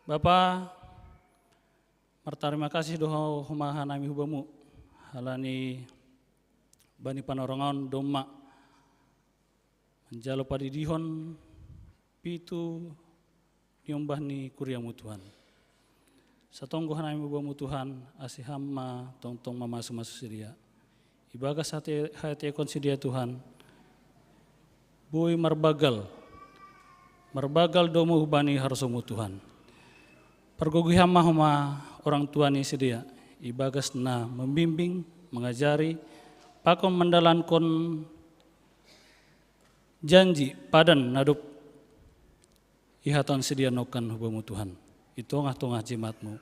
Bapa, martarima kasih do homa hanami hubamu. Halani bani panorongan domma manjalo padidihon pitu niombah ni kuriamu Tuhan. Satonggo hanami hubamu Tuhan, ase hama tongtong mamasu-masu sedia. Ibagas hate-, hateakon sedia Tuhan, boi marbagal, marbagal domu hubani harosumu Tuhan. Pargogoi hama homa orang tua ni sedia, ibagas na membimbing, mengajari, pakon mandalankon janji padan na dob ihatahon sedia nongkan hubamu Tuhan. I tongah-tongah jemaatmu.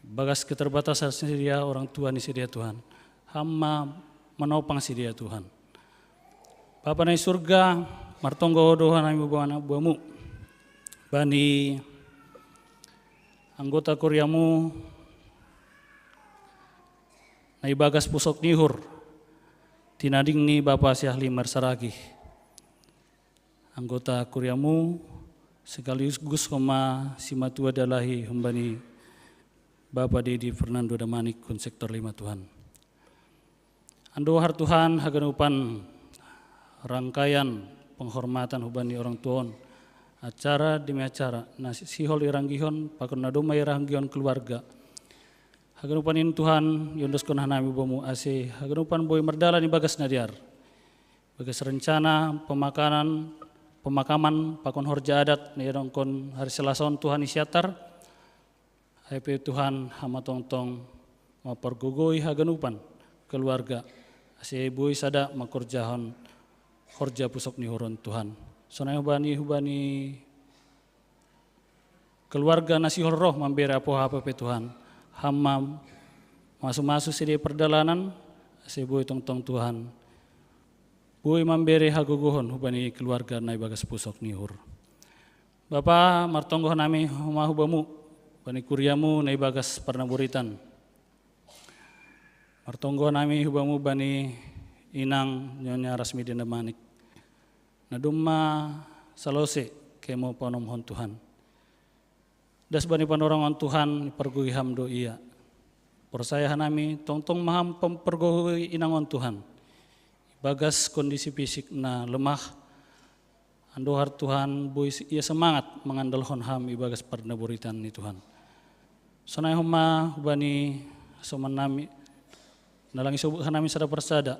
Bagas keterbatasan sedia orang tua ni sedia Tuhan. Hama manopang sedia Tuhan. Bapa na i surga, martonggo do hanami hubamu. Bani anggota kuriamu na ibagas pusok ni uhur. Tinading ni Bapa si ahli marsaragi. Anggota kuriamu, sekaligus homa simatua dalahi humbani Bapa Dedi Fernando Damanik hun sektor lima Tuhan. Andohar Tuhan haganupan rangkaian penghormatan hubani orang tuaon, acara demi acara na sihol iranggihon pakon na domma iranggihon keluarga. Haganupan in Tuhan, iondoskon hanami hubamu ase haganupan boi mardalan ibagas na dear. Bagas rencana pemakanan, pemakaman pakon horja adat na iadongkon hari Selasa on Tuhan i Siantar. Ai pe Tuhan hama tongtong mapargogoi haganupan keluarga ase boi sada mangkorjahon horja pusok ni uhur on Tuhan. Sonai hubani, hubani keluarga na sihol roh mambere apoha pe Tuhan. Hama masu-masu sedia pardalanan, ase boi tongtong Tuhan boi mambere hagogohon hubani keluarga na ibagas pusok ni uhur. Bapa, martonggo hanami homa hubamu, bani kuriamu na ibagas parnaboritan. Martonggo hanami hubamu bani inang Nyonya Rasmida Damanik. Na domma salose kemo panomhon Tuhan. Das bani panorongan Tuhan, pargogoi ham do ia. Porsaya hanami tongtong ma ham pem-, pargogoi inang on Tuhan. Ibagas kondisi fisik na lemah, andohar Tuhan boi ia semangat mangandalhon ham ibagas parnaboritan ni Tuhan. Sonai homa hubani hasoman nami, na lang isobut hanami sada parsada.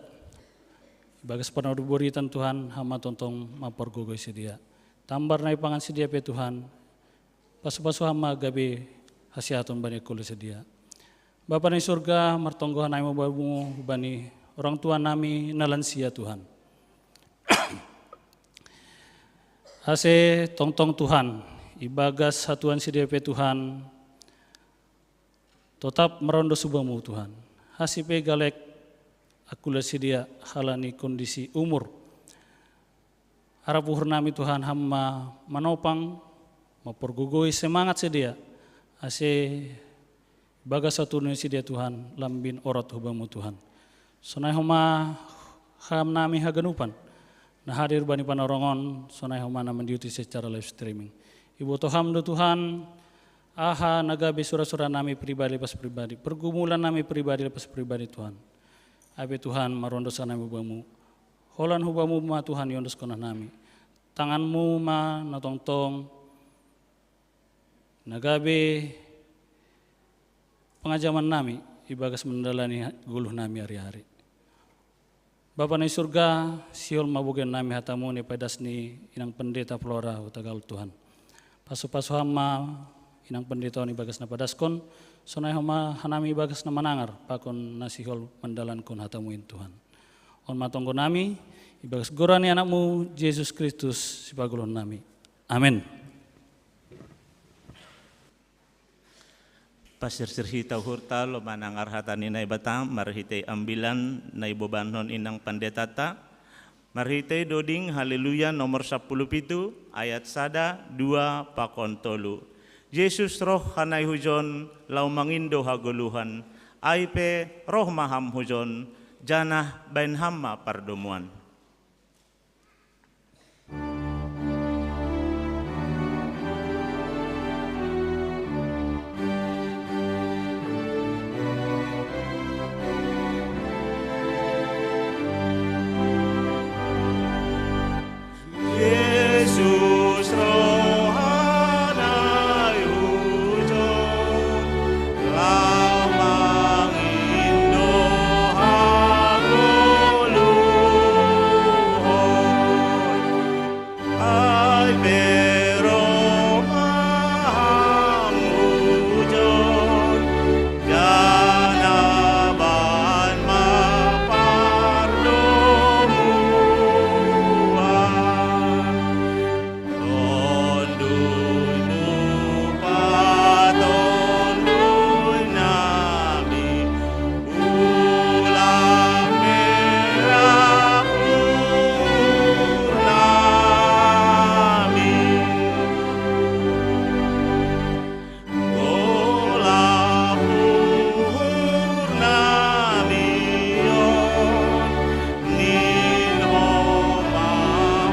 Ibagas parnaboritan Tuhan, hama tongtong mapargogoi sedia. Tambar na ipangan sedia pe Tuhan, pasu-pasu hama gabe hasehaton bani angkula sedia. Bapa na i surga, martonggo hanami hubamu bani orang tua nami na lansia Tuhan. Ase tongtong Tuhan, ibagas hatuan sedia pe Tuhan, totap marondos hubamu Tuhan. Ase pe galek angkula sedia halani kondisi umur. Arap uhur nami Tuhan hama manopang, mapargogoi semangat sedia. Ase bagas hatuan sedia Tuhan, lambin orot hubamu Tuhan. Sonai homa ham nami haganupan na hadir bani panorongan, sonai homa na mandiuti secara live streaming. Iboto ham do Tuhan, aha na gabe sura-sura nami pribadi lepas pribadi, pergumulan nami pribadi lepas pribadi Tuhan. Ai pe Tuhan, marondos hanami hubamu. Holan hubamu ma Tuhan iondoskon hanami. Tanganmu ma na tongtong na gabe pangajaman nami ibagas mandalani goluh nami ari-ari. Bapa na i surga, sihol ma bogen nami hatamu na ipadas ni inang pendeta Flora hutagal Tuhan. Pasu-pasu Ham ma inang pendeta on ibagas na padaskon, sonai homa hanami ibagas na manangar pakon na sihol mandalankon hatamu in Tuhan. On ma tonggo nami, ibagas goran ni anakmu Jesus Kristus sipagoluhon nami. Amen. Pasirsir hita uhurta laho manangar hata ni Naibata marhitei ambilan na ibobanon inang pandetata, marhitei doding Haleluya nomor sapuluh pitu, ayat sada, dua, pakon tolu. Jesus roh hanai hujon laho mangindo hagoluhan, ai pe roh ma Ham hujon, janah baen Ham ma pardomuan. Jesus roh hanai hujon, laho mangindo hagoluhan. Ai pe roh ma Ham hujon, janah baen ma pardomuan. Tonduymu patonduy nami, ulang merah uhur nami. Golap uhur nami on, ninho ma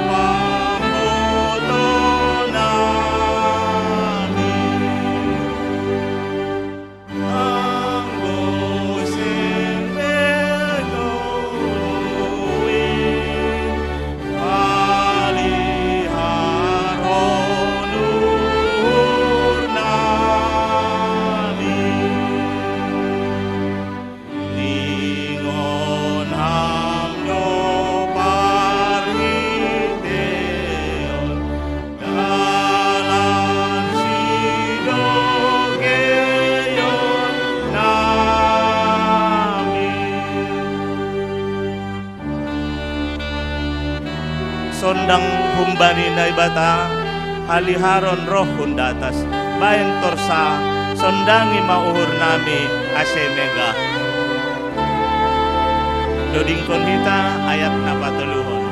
pamboto nami. Anggo seng be Ho nuin, paliharon uhur nami. Ningon Ham do parhiteion, dalan sidongeion nami. Sondang humbani Naibata, paliharon roh hun datas, baen torsa, sondangi ma uhur nami ase megah. Dodingkon hita ayat na patoluhon.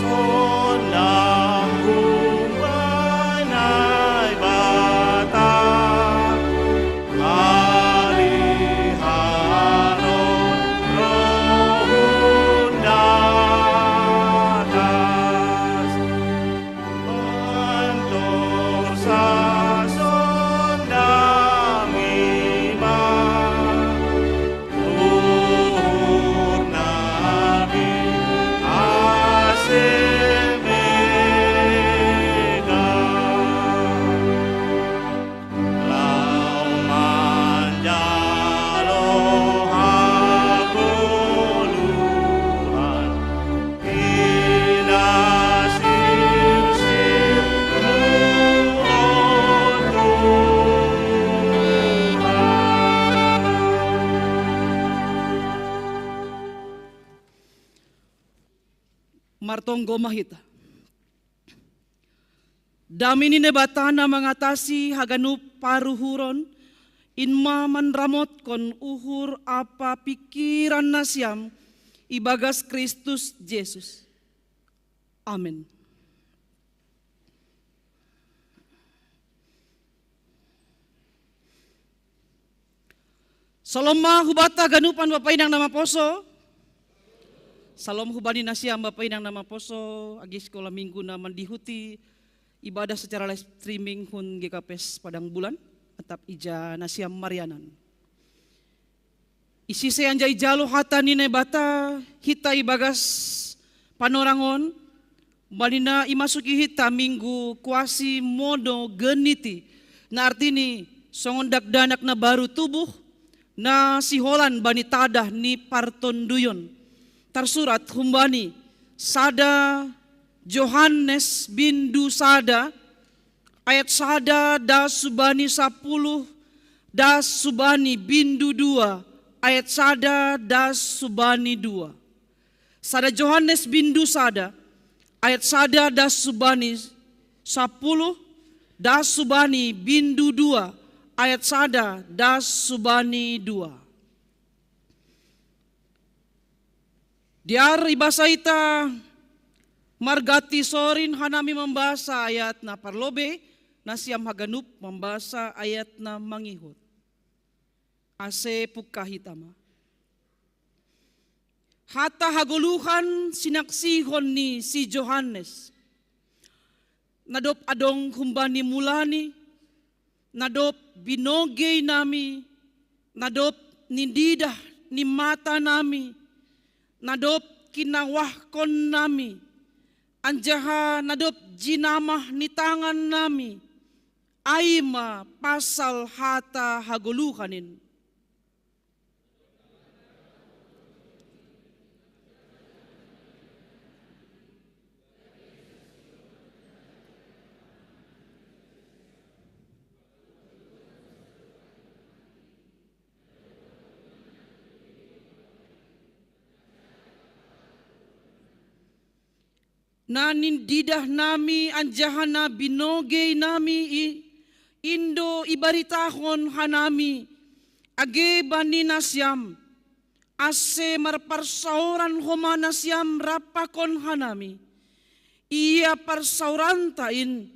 Sondang humbani Naibata, paliharon roh hun datas, baen torsa, sondangi ma uhur nami ase megah. Laho manjalo hagoluhan, pinasirsirmu, Ho Tuhan. Martonggo ma hita. Dame ni Naibata na mangatasi haganup paruhuron, in ma manramotkon uhur ampa pingkiran nasiam ibagas Kristus Jesus. Amen. Salom ma hubanta haganupan Bapa inang na maposo. Salom hubani nasiam Bapa inang na maposo, age sikola minggu na mandihuti ibadah secara live streaming hun G K P S Padang Bulan, atap ija nasiam marianan. Isise anjaha ijalo hata ni Naibata hita ibagas panorang on, Bani na imasuki hita minggu Quasimodogeniti, na artini songon dakdanak na baru tubuh, na siholan bani tadah ni partonduyon. Tarsurat humbani sada Johannes bindu sada, ayat sada das subani sapuluh, das subani bindu dua, ayat sada das subani dua. Sada Johannes bindu sada, ayat sada das subani sapuluh, das subani bindu dua, ayat sada das subani dua. Diar ibasa ita margati sorin hanami mambasa ayat na parlobei, nasiam haganup mambasa ayat na mangihut. Ase pungka hita ma. Hata hagoluhan sinaksihon ni si Johannes, na dob adong humbani mulani, na dob binogei nami, na dob nindidah ni mata nami, na dob kinawahkon nami, anjaha na dob jinamah ni tangan nami, ai ma pasal hata hagoluhan in. Na nindidah nami anjaha na binogei nami i, in do ibaritahon hanami, age bani nasiam, ase marparsaoran homa nasiam rap pakon hanami. Ia parsaoranta in,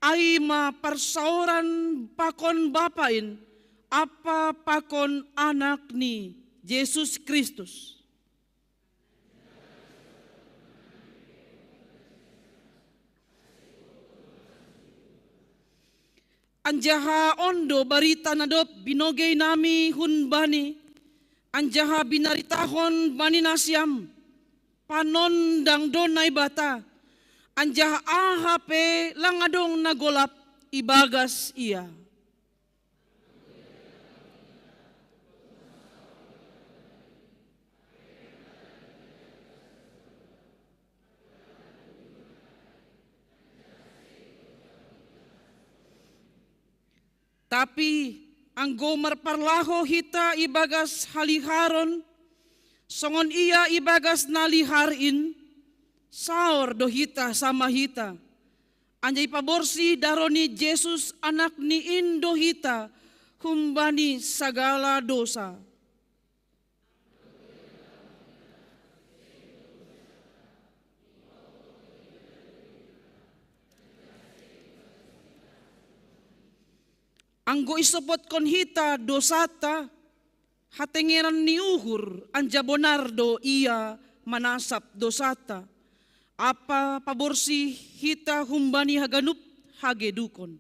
ai ma parsaoran pakon Bapa in, ampa pakon Anak ni, Jesus Kristus. Anjaha on do barita na dob binogei nami hun Bani, anjaha binaritahon bani nasiam: Panondang do Naibata, anjaha aha pe lang adong na golap ibagas Ia. Tapi anggo marparlahou hita ibagas haliharon, songon Ia ibagas na lihar in, saor do hita sama hita. Anjaha ipaborsih daroh ni Jesus, Anak ni, in do hita humbani sagala dosa. Anggo isopotkon hita dosanta, hatengenan ni uhur, anjaha bonar do Ia manasap dosanta, ampa paborsih hita humbani haganup hagedukon.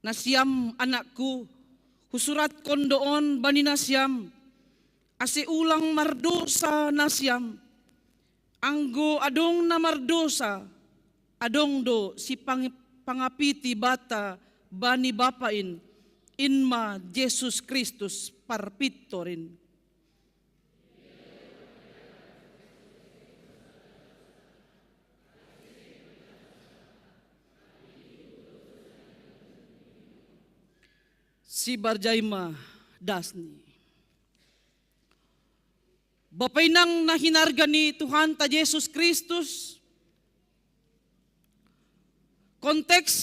Nasiam anakku, husuratkon do on bani nasiam, ase ulang mardosa nasiam. Anggo adong na mardosa, adong do sipangapiti banta bani Bapa in, in ma Jesus Kristus Parpintor in. Sibarjai ma dasni. Bapa inang na hinarga ni Tuhanta Jesus Kristus, konteks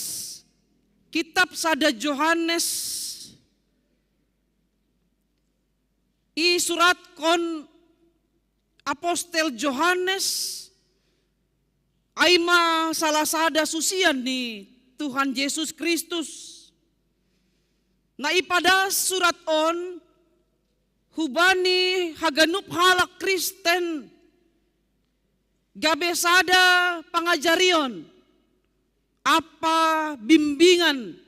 kitab sada Johannes isuratkon apostel Johannes, ai ma salah sada susian ni Tuhan Jesus Kristus. Na ipadas surat on hubani haganup halak Kristen, gabe sada pangajarion ampa bimbingan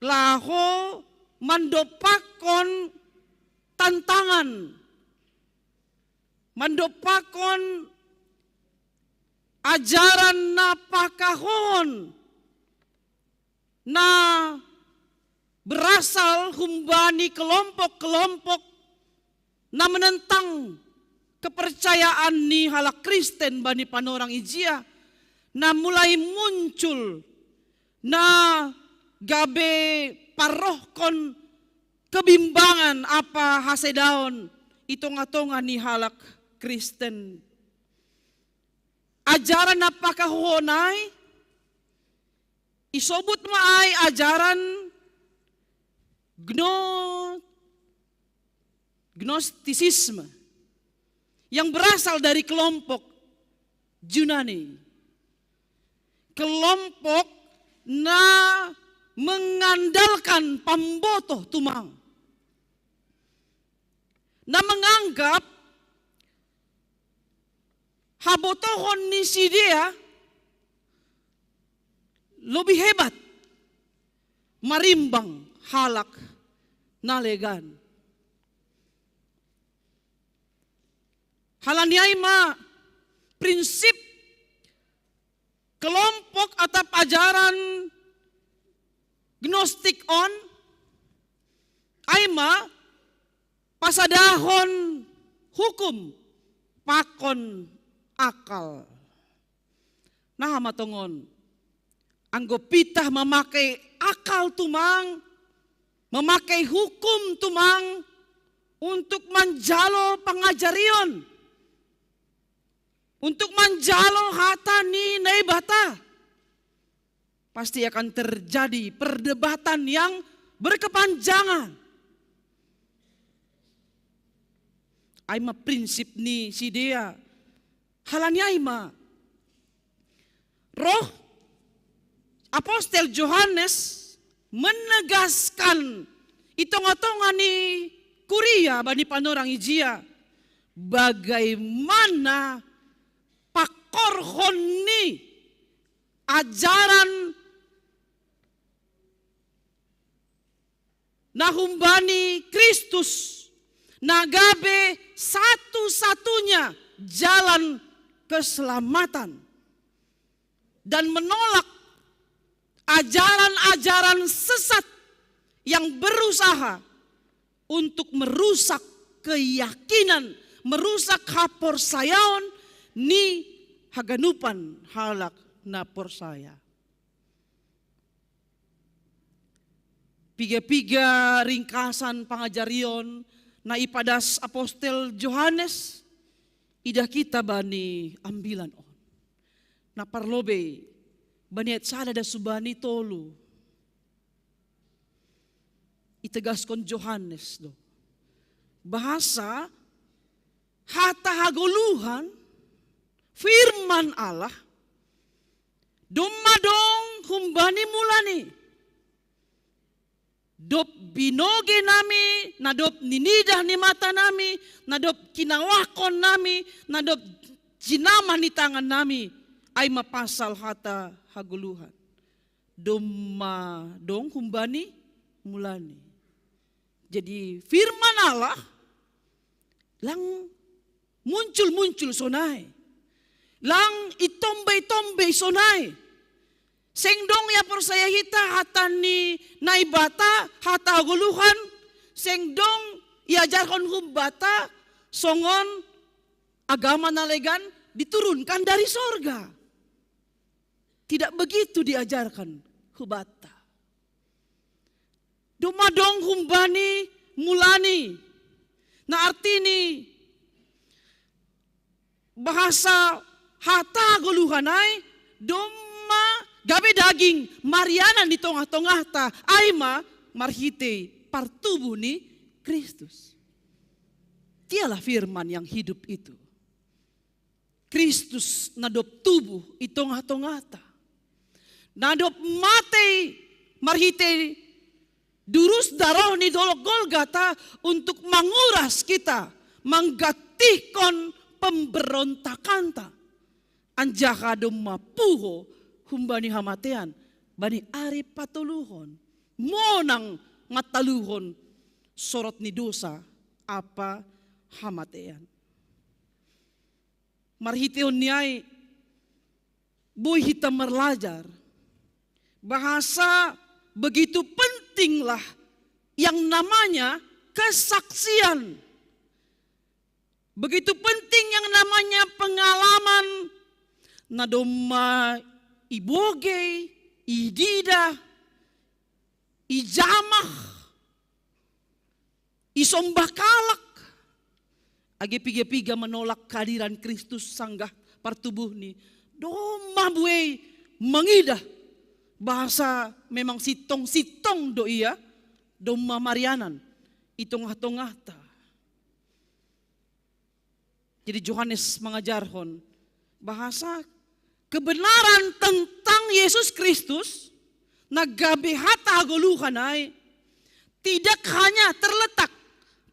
laho mandopakkon tantangan, mandopakkon ajaran na pakahohon, na berasal humbani kelompok-kelompok na menentang kepercayaan ni halak Kristen bani panorang ijia, na mulai muncul, na gabe parohkon kebimbangan apa hasedaon i tonga-tonga ni halak Kristen. Ajaran na pakahohon ai, isobut ma ai ajaran gno-, gnostisisme yang berasal dari kelompok Junani. Kelompok na mengandalkan pambotoh tumang. Na menganggap habotohon ni sidea lebih hebat marimbang halak na legan. Halani ai ma prinsip kelompok atap ajaran gnostik on, ai ma pasadahon hukum pakon akal. Nah, ma tongon, anggo pitah mamakai akal tumang, mamakai hukum tumang untuk manjalo pangajarion, untuk manjalo hata ni Naibata, pasti akan terjadi perdebatan yang berkepanjangan. Ai ma prinsip ni sidea. Halani ai ma roh apostel Johannes menegaskan i tonga-tonga ni kuria bani panorang ijia, bagaimana pakorhon ni ajaran na humbani Kristus, na gabe satu-satunya jalan keselamatan, dan menolak ajaran-ajaran sesat yang berusaha untuk merusak keyakinan, merusak haporsayaon ni haganupan halak na porsaya. Piga-piga ringkasan pangajarion na ipadas apostel Johannes idah hita bani ambilan on. Na parlobei bani ayat sada das hubani tolu, itagaskon Johannes do bahasa hata hagoluhan, firman Allah, domma dong humbani mulani. Dob binoge nami, na dob ninidah ni mata nami, na dob kinawahkon nami, na dob jinamah ni tangan nami, ai ma pasal hata hagoluhan. Domma dong humbani mulani. Jadi firman Allah lang muncul-muncul sonai. Lang itombai-tombai sonai. Seng dong ia porsaya hita hata ni Naibata, hata hagoluhan, seng dong iajarhon humbata songon agama na legan diturunkan dari sorga. Tidak begitu diajarkan humbata. Domma dong humbani mulani. Na artini bahasa hata hagoluhan ai domma gabe daging marianan di tongah-tongahta, ai ma marhitei partubuh ni Kristus. Dialah firman yang hidup itu. Kristus na dob tubuh i tongah-tongahta, na dob matei marhitei durusna roh ni dolok Golgata untuk manguras kita, manggantihkon pemberontakanta, anjaha domma puho humbani hamatean bani ari patoluhon. monang mataluhon sorot ni dosa apa hamatean. Marhitehon ni ai, boi hita marlajar bahasa begitu pentinglah yang namanya kesaksian. Begitu penting yang namanya pengalaman na domma ibogei, ididah, ijamah, isombah kalak. Age piga-piga menolak kehadiran Kristus sanggah partubuhni, domma buei mengidah bahasa memang sitong-sitong do ia domma marianan i tongah-tongahta. Jadi Johannes mengajarhon bahasa kebenaran tentang Yesus Kristus na gabe hata hagoluhan ai tidak hanya terletak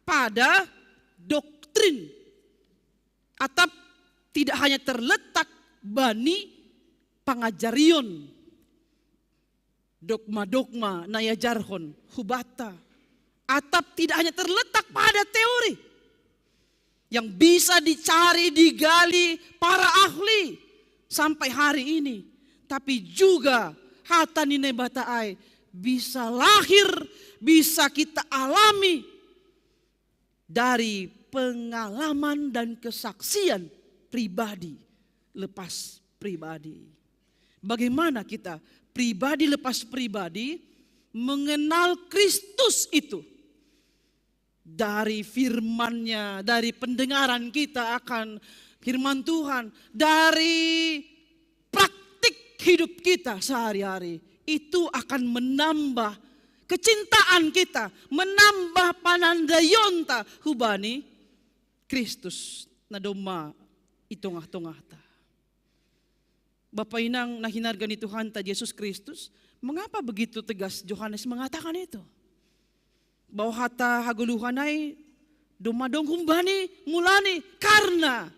pada doktrin atau tidak hanya terletak bani pangajarion, dogma-dogma na iajarhon hubata, atap tidak hanya terletak pada teori yang bisa dicari, digali para ahli sampai hari ini, tapi juga hata ni Naibata ai bisa lahir, bisa kita alami dari pengalaman dan kesaksian pribadi lepas pribadi. Bagaimana kita pribadi lepas pribadi mengenal Kristus itu? Dari firman-Nya, dari pendengaran kita akan firman Tuhan, dari praktik hidup kita sehari-hari, itu akan menambah kecintaan kita, menambah panandaionta hubani Kristus na domma i tongah-tongahta. Bapa inang na hinarga ni Tuhanta Jesus Kristus, mengapa begitu tegas Johannes mengatakan itu? Bahwa hata hagoluhan ai domma dong humbani mulani, karena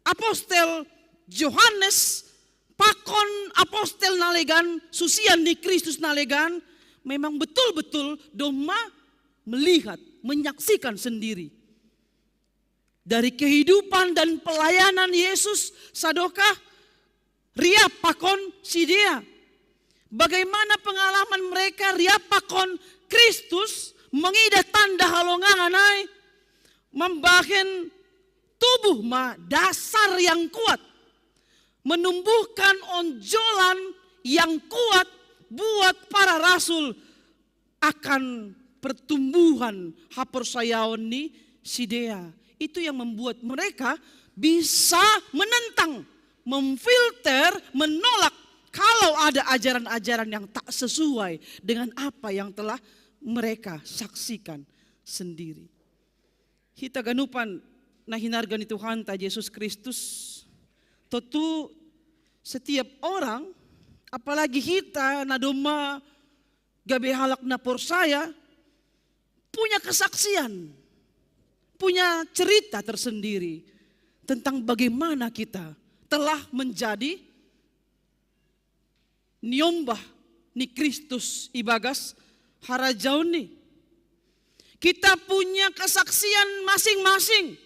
apostel Johannes pakon apostel na legan, susian ni Kristus na legan, memang betul-betul domma melihat, menyaksikan sendiri dari kehidupan dan pelayanan Yesus sadokah riap pakon sidea. Bagaimana pengalaman mereka riap pakon Kristus, mengidah tanda halongangan ai, membahen tubuh ma dasar yang kuat, menumbuhkan onjolan yang kuat buat para rasul akan pertumbuhan haporsayaon ni sidea. Itu yang membuat mereka bisa menentang, memfilter, menolak kalau ada ajaran-ajaran yang tak sesuai dengan apa yang telah mereka saksikan sendiri. Hita ganupan na hinarga ni Tuhanta Jesus Kristus, tentu setiap orang, apalagi hita na domma gabe halak na porsaya, punya kesaksian, punya cerita tersendiri tentang bagaimana kita telah menjadi niombah ni Kristus ibagas harajaonni. Kita punya kesaksian masing-masing,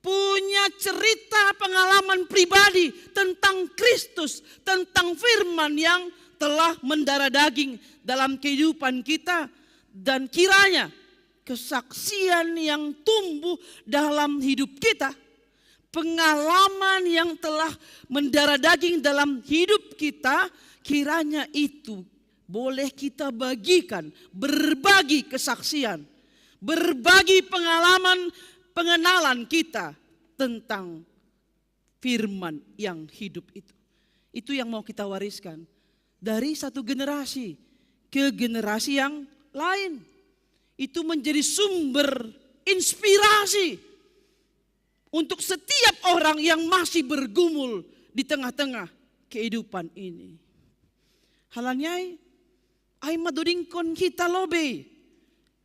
punya cerita pengalaman pribadi tentang Kristus, tentang firman yang telah mendarah daging dalam kehidupan kita, dan kiranya kesaksian yang tumbuh dalam hidup kita, pengalaman yang telah mendarah daging dalam hidup kita, kiranya itu boleh kita bagikan, berbagi kesaksian, berbagi pengalaman, pengenalan kita tentang firman yang hidup itu. Itu yang mau kita wariskan dari satu generasi ke generasi yang lain. Itu menjadi sumber inspirasi untuk setiap orang yang masih bergumul di tengah-tengah kehidupan ini. Halani ai, ai madodingkon hita lobei,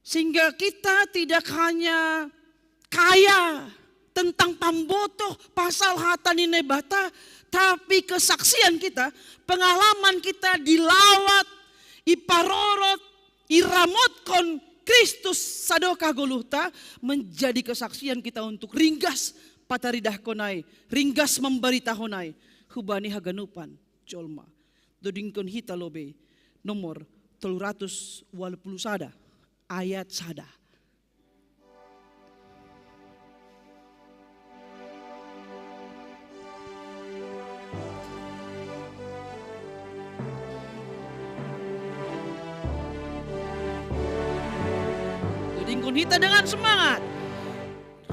sehingga kita tidak hanya kaya tentang pambotoh pasal hata ni Naibata, tapi kesaksian kita, pengalaman kita dilawat, iparorot, Iramotkon Kristus sadokah goluhta menjadi kesaksian kita untuk ringgas pataridahkon ai, ringgas mambaritahon ai hubani haganupan jolma. Dodingkon hita lobei nomor tolu ratus walu puluh sada, ayat sada. Dodingkon hita dengan semangat.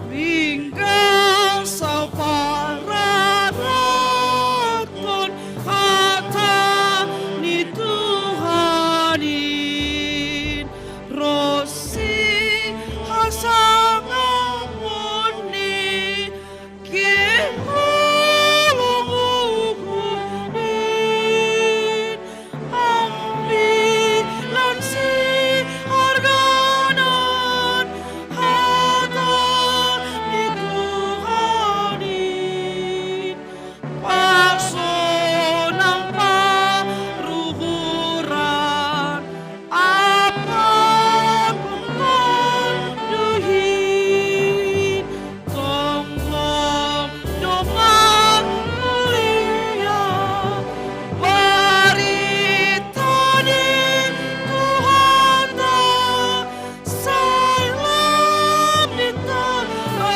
Ringgas sapararakon hata ni Tuhan in, ros si hasangapon ni keholoan in. Ambilan si arganan hata ni Tuhan in, pasonang paruhuran, apa pun duhin. Tonggong do marmulia barita ni Tuhanta, sai lam ni tarampilan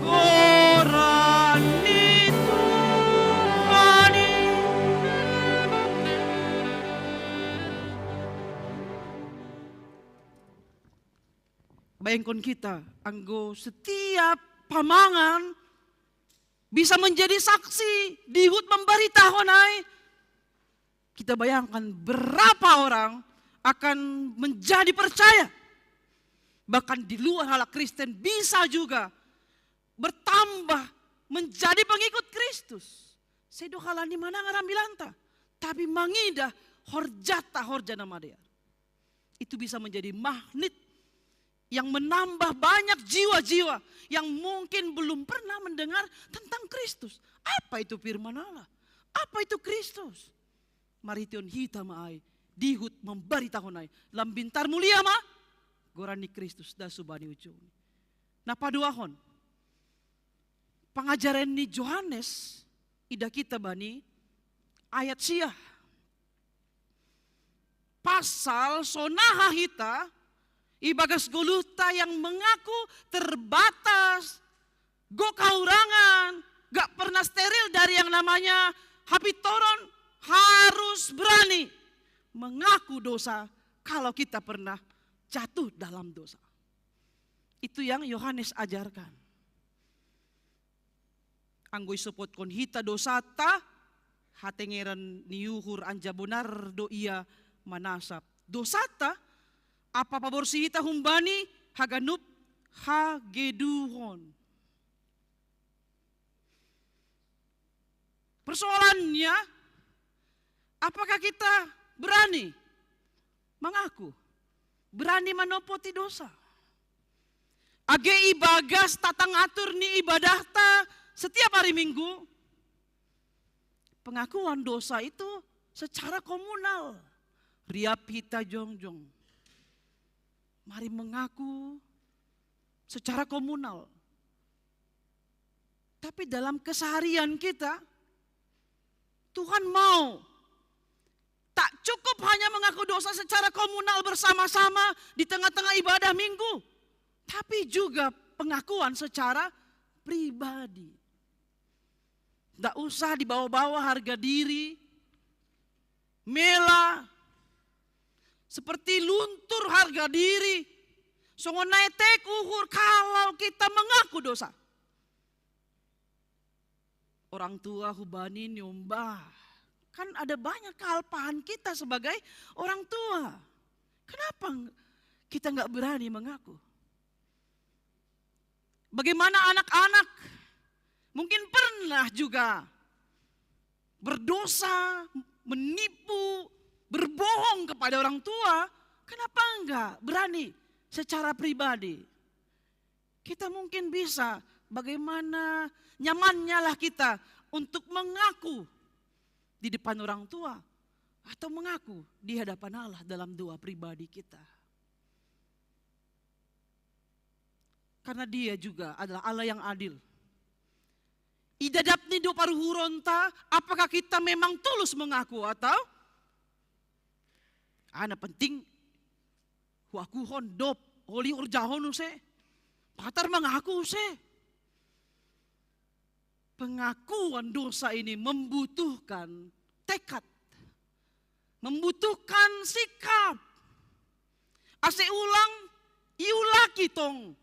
goran ni Tuhan i. Bayangkon hita, anggo setiap pamangan bisa menjadi saksi di ihut mambaritahon ai, kita bayangkan berapa orang akan menjadi percaya. Bahkan di luar halak Kristen bisa juga bertambah menjadi pengikut Kristus. Sedo halani manang arambilanta, tapi mangidah horjata, horja na madear. Itu bisa menjadi magnet yang menambah banyak jiwa-jiwa yang mungkin belum pernah mendengar tentang Kristus. Apa itu firman Allah? Apa itu Kristus? Marhiteon hita ma ai, di ihut mambaritahon ai, lam pintar mulia ma goran ni Kristus das hubani ujung. Na paduahon, pangajaren ni Johannes, idah hita bani ayat sia. Pasal sonaha hita ibagas goluhta yang mengaku terbatas, gok haurangan, gak pernah steril dari yang namanya hapintoron, harus berani mengaku dosa kalau kita pernah jatuh dalam dosa. Itu yang Yohanes ajarkan. Anggo isopotkon hita dosanta, hatengeran ni uhur anjabonar do ia manasap dosanta, apa paborsi hita humbani haganup hageduhon. Persoalannya, apakah kita berani mengaku, berani manopoti dosa? Age ibagas tatang atur ni ibadahta setiap hari Minggu, pengakuan dosa itu secara komunal. Riap hita jongjong, mari mengaku secara komunal. Tapi dalam keseharian kita, Tuhan mau tak cukup hanya mengaku dosa secara komunal bersama-sama di tengah-tengah ibadah Minggu, tapi juga pengakuan secara pribadi. Ndak usah dibawa-bawa harga diri, mela, seperti luntur harga diri, songon na etek uhur kalau kita mengaku dosa. Orang tua hubani niombah. Kan ada banyak kealpaan kita sebagai orang tua. Kenapa kita nggak berani mengaku? Bagaimana anak-anak? Mungkin pernah juga berdosa, menipu, berbohong kepada orang tua. Kenapa enggak berani secara pribadi? Kita mungkin bisa, bagaimana nyamannya lah kita untuk mengaku di depan orang tua. Atau mengaku di hadapan Allah dalam doa pribadi kita. Karena Dia juga adalah Allah yang adil. Idadap ni do paruhuronta, apakah kita memang tulus mengaku atau? Ana penting, huakuhon dop, holi urjahon use, patar mengaku use. Pengakuan dosa ini membutuhkan tekad, membutuhkan sikap. Ase ulang, iulaki tong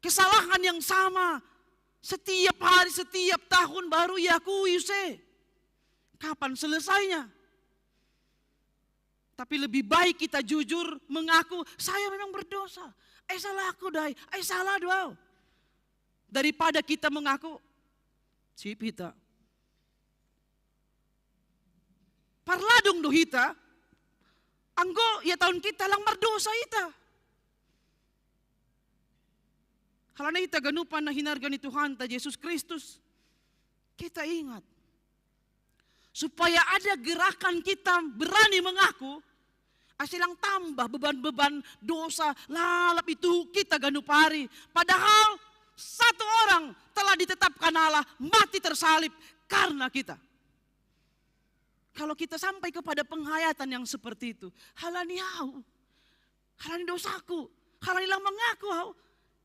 kesalahan yang sama setiap hari, setiap tahun baru iakui se. Kapan selesainya? Tapi lebih baik kita jujur mengaku, "Saya memang berdosa. Eh, salah aku, dai. Eh, salah doa." Daripada kita mengaku, "Sip hita." Parladung do hita, anggo ia tahun kita lang berdosa hita. Halana hita ganupan na hinarga ni Tuhanta Jesus Kristus. Kita ingat, supaya ada gerakan kita berani mengaku, ase lang tambah beban-beban dosa lalap itu kita ganup hari. Padahal satu orang telah ditetapkan Allah mati tersalib karena kita. Kalau kita sampai kepada penghayatan yang seperti itu, halani au, halani dosaku, halani lang mengaku au,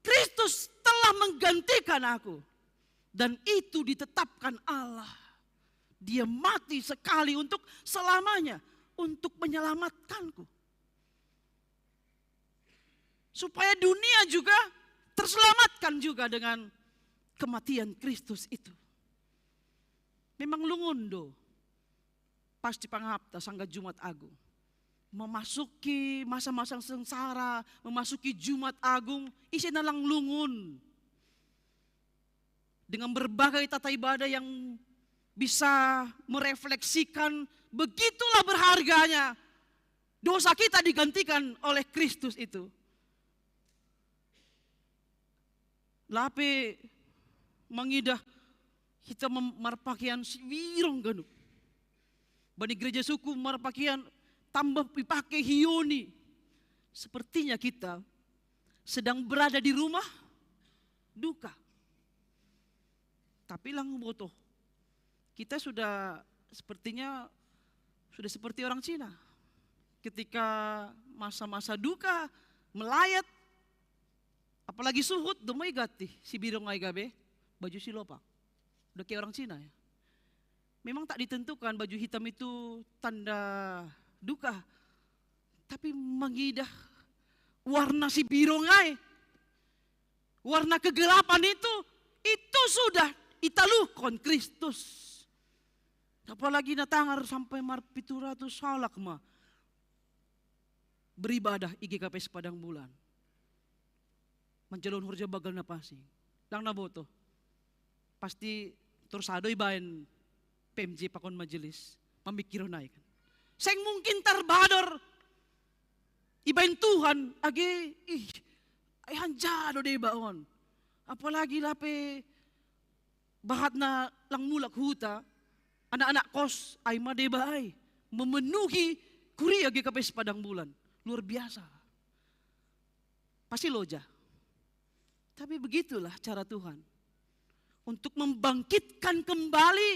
Kristus telah menggantikan aku. Dan itu ditetapkan Allah. Dia mati sekali untuk selamanya, untuk menyelamatkanku. Supaya dunia juga terselamatkan juga dengan kematian Kristus itu. Memang lungun do pasti pangapta sangga Jumat Agung. Memasuki masa-masa sengsara, memasuki Jumat Agung, isi nalang lungun. Dengan berbagai tata ibadah yang bisa merefleksikan begitulah berharganya dosa kita digantikan oleh Kristus itu. Lape mangidah hita mem-, marpakaian sibirong ganup. Bani gereja suku marpakaian tambah ipake hioni. Sepertinya kita sedang berada di rumah duka. Tapi lang botoh, kita sudah sepertinya sudah seperti orang Cina. Ketika masa-masa duka melayat, apalagi suhut, do mo iganti sibirong ai gabe baju silopak. Udah kayak orang Cina ya. Memang tak ditentukan baju hitam itu tanda duka, tapi mangidah warna sibirong ai, warna kegelapan itu, itu sudah italuhkon Kristus. Apalagi na tangar sampai marpitu ratus halak ma beribadah i G K P S Padang Bulan. Manjaloon horja banggal na pansing. Lang na botoh, pasti torsado ibaen P M J pakon majelis, mamikirhon ai kan. Seng mungkin tarbador ibaen Tuhan age, ih, ai hanjalo deba on. Apalagi lape bahatna lang mulak huta, anak-anak kos, ai ma deba ai memenuhi kuria G K P S Padang Bulan. Luar biasa. Pasti loja. Tapi begitulah cara Tuhan untuk membangkitkan kembali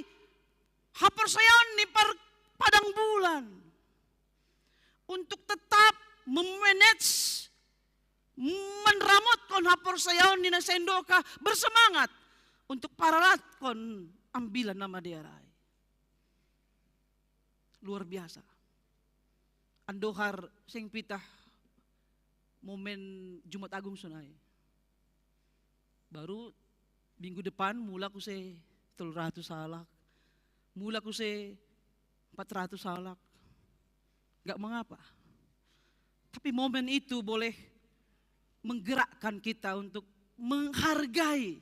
haporseaon ni par-, Padang Bulan. Untuk tetap memanage, manramotkon haporseaon ni na sendoka, bersemangat untuk paralatkon ambilan na madear ai. Luar biasa. Andohar seng pitah momen Jumat Agung sonai. Baru minggu depan mulak use tolu ratus halak, mulak use empat ratus halak. Nggak mengapa. Tapi momen itu boleh menggerakkan kita untuk menghargai.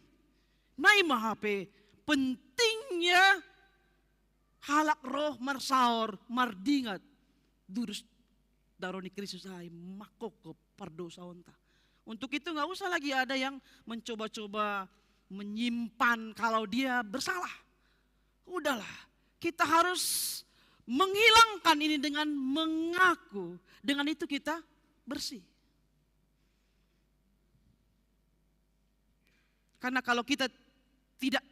Nai ma hape pentingnya halak roh marsaor, mardingat, durus daroh ni Kristus ai, mangkopkop pardosaonta. Untuk itu nggak usah lagi ada yang mencoba-coba menyimpan kalau dia bersalah. Udahlah, kita harus menghilangkan ini dengan mengaku. Dengan itu kita bersih. Karena kalau kita tidak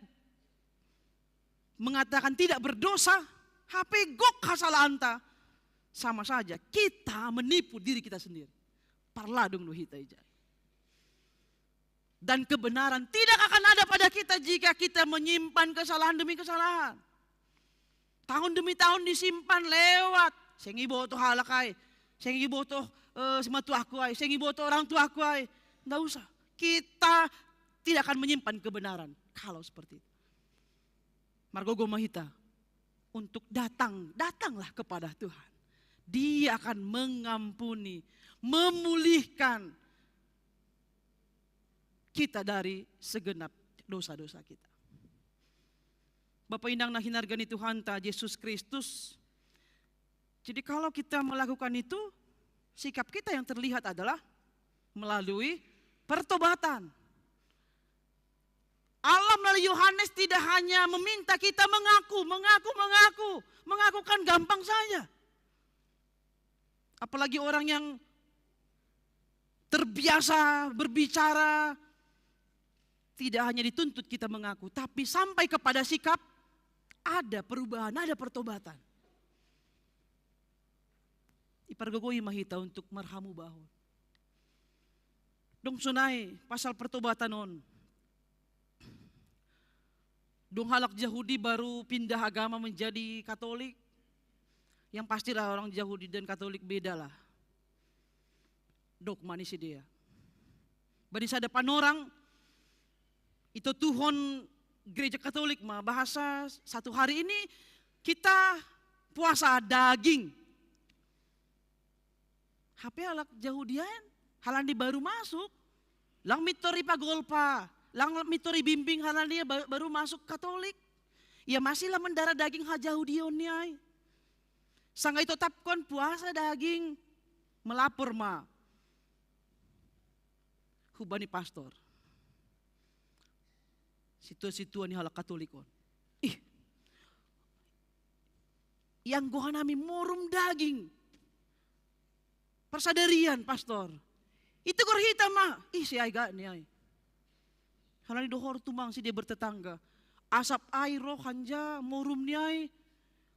mengatakan tidak berdosa, hape gok ha salaanta, sama saja kita menipu diri kita sendiri. Parladung do hita ija. Dan kebenaran tidak akan ada pada kita jika kita menyimpan kesalahan demi kesalahan. Tahun demi tahun disimpan lewat. Seng iboto halak ai. Seng iboto, eh, si matuaku ai. Seng iboto orang tuaku ai. Nggak usah. Kita tidak akan menyimpan kebenaran kalau seperti itu. Margogo ma hita untuk datang, datanglah kepada Tuhan. Dia akan mengampuni, memulihkan kita dari segenap dosa-dosa kita. Bapa inang na hinarga ni Tuhanta Jesus Kristus. Jadi kalau kita melakukan itu, sikap kita yang terlihat adalah melalui pertobatan. Allah melalui Yohanes tidak hanya meminta kita mengaku, mengaku, mengaku. Mengaku kan gampang saja. Apalagi orang yang terbiasa berbicara, tidak hanya dituntut kita mengaku, tapi sampai kepada sikap, ada perubahan, ada pertobatan. Ipargogoi ma hita untuk marhamubaon. Dong sonai pasal pertobatan on. Dong halak Jahudi baru pindah agama menjadi Katolik. Yang pastilah orang Jahudi dan Katolik bedalah dogma ni sidea. Bani sada panorang, itotuhon gereja Katolik ma bahasa satu hari ini kita puasa daging. Hape halak Jahudi an, halani baru masuk, lang mintor ipagolpa, lang mintor ibimbing halani ba-, baru masuk Katolik. Ia masih lah mendarah daging hajahudion ni ai. Sanga itotapkon puasa daging, melapor ma hubani pastor. Situa-situa ni halak Katolik on. Ih, ianggo hanami morum daging. Parsadarian, pastor. Itegur hita ma. Ih, si ai ga ni ai. Halani dohor tumang sidea bertetangga. Asap ai ro hanja morum ni ai.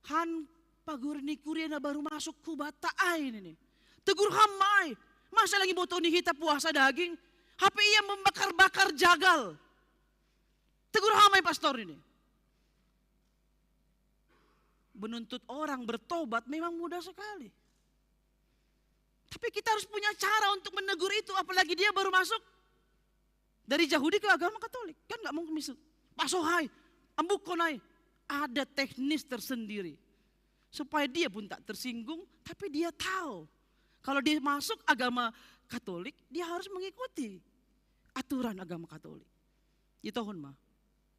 Han paguren ni kuria na baru masuk hubanta ai nini. Tegur ham ma ai. Masa lang iboto ni hita puasa daging. Hape ia membakar-bakar jagal. Tegur ham ai pastor ini. Menuntut orang bertobat memang mudah sekali. Tapi kita harus punya cara untuk menegur itu, apalagi dia baru masuk dari Jahudi ke agama Katolik. Kan nggak mungkin bisa, "Paso hai, ambukkon ai." Ada teknis tersendiri. Supaya dia pun tak tersinggung, tapi dia tahu. Kalau dia masuk agama Katolik, dia harus mengikuti aturan agama Katolik. Itohon ma.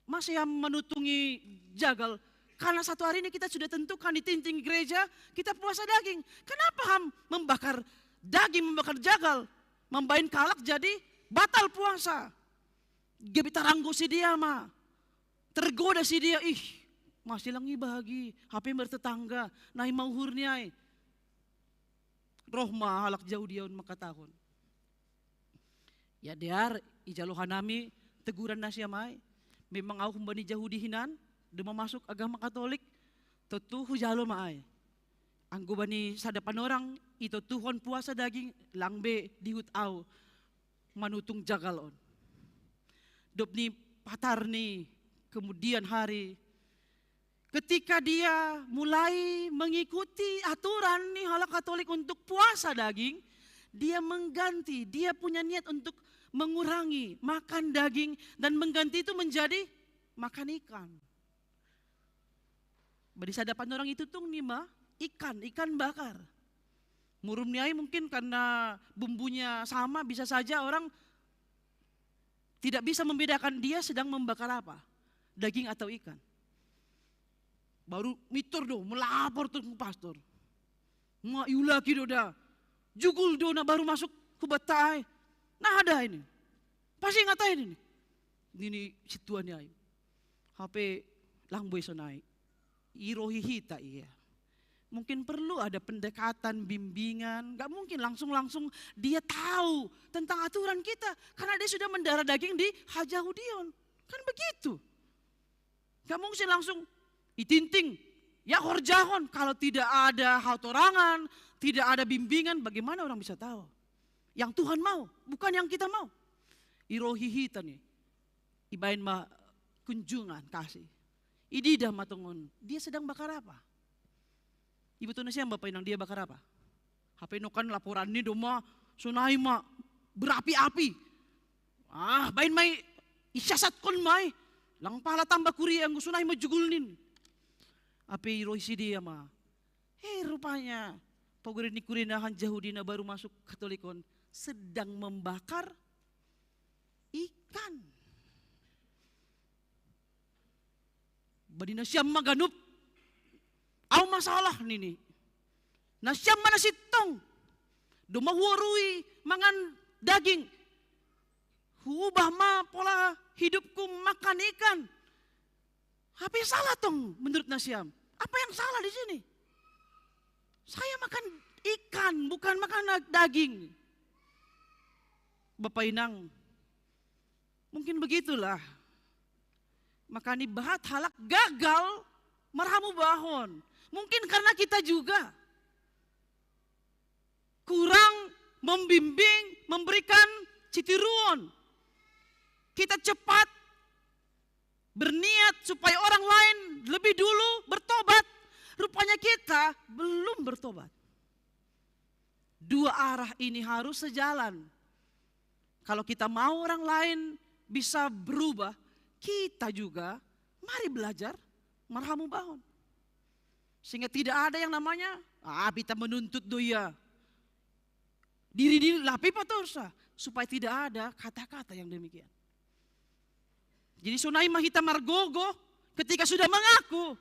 Masa ia manutungi jagal? Karena satu hari ini kita sudah tentukan di tinting gereja, kita puasa daging. Kenapa ham membakar daging, membakar jagal? Mambahen halak jadi batal puasa. Gabe taranggo sidea ma. Tergoda sidea, ih, masa lang ibagi, hape bertetangga, na i ma uhur ni ai. Roh ma halak Jahudi on mangkatahon, "Ya dear, ijalo hanami teguran nasiam ai. Memang ahu humbani Jahudi hinan, domma masuk agama Katolik, tontu hujalo ma ai. Anggo bani sada panorang, itotuhon puasa daging, lang be dihut ahu manutung jagal on." Dob ni patar ni kemudian hari, ketika dia mulai mengikuti aturan ni halak Katolik untuk puasa daging, dia mengganti, dia punya niat untuk mengurangi makan daging dan mengganti itu menjadi makan ikan. Bani sada panorang itotung ni ma ikan, ikan bakar. Morum ni ai mungkin karena bumbunya sama, bisa saja orang tidak bisa membedakan dia sedang membakar apa, daging atau ikan. Baru mintor do, melapor tu ke pastor. Ma iulaki do da. Jugul do na baru masuk hubanta ai. Nah, ada ini. Pasti ngatain ini. Nini situa ni ai. Hape lang boi sonai. Irohi hita ia. Mungkin perlu ada pendekatan, bimbingan. Gak mungkin langsung-langsung dia tahu tentang aturan kita. Karena dia sudah mendarah daging di Hajahudion. Kan begitu. Gak mungkin langsung itinting. Ya horjahon, kalau tidak ada hatorangan, tidak ada bimbingan, bagaimana orang bisa tahu? Yang Tuhan mau, bukan yang kita mau. Irohihi tani, ibain ma kunjungan kasih. Idida matongon, dia sedang bakar apa? Ibu tuh siapa Bapak Inang, dia bakar apa? Hape no kan laporan ni doma, sonai ma berapi-api. Ah, bain mai isasat kon mai. Lang pala tambah kuri anggo sonai ma jugul nin. Ape irohi si dia ma. Eh, rupanya pogori ni kurinahan Jahudi na baru masuk Katolikon sedang membakar ikan. Badi nasiam ma ganup, au masalah nini. Nasiam ma na sintong. Doma huorui mangan daging. Huubah ma pola hidupku makan ikan. Apa yang salah tong menurut nasiam? Apa yang salah di sini? Saya makan ikan, bukan makan daging. Bapak Inang, mungkin begitulah. Maka ni bahat halak gagal marhamubahon. Mungkin karena kita juga kurang membimbing, memberikan citiruon. Kita cepat berniat supaya orang lain lebih dulu bertobat. Rupanya kita belum bertobat. Dua arah ini harus sejalan. Kalau kita mau orang lain bisa berubah, kita juga mari belajar marhamubahon. Sehingga tidak ada yang namanya, ah, kita menuntut do ia. Diri-diri lapi patorsa, supaya tidak ada kata-kata yang demikian. Jadi sonai ma hita margogo, ketika sudah mengaku,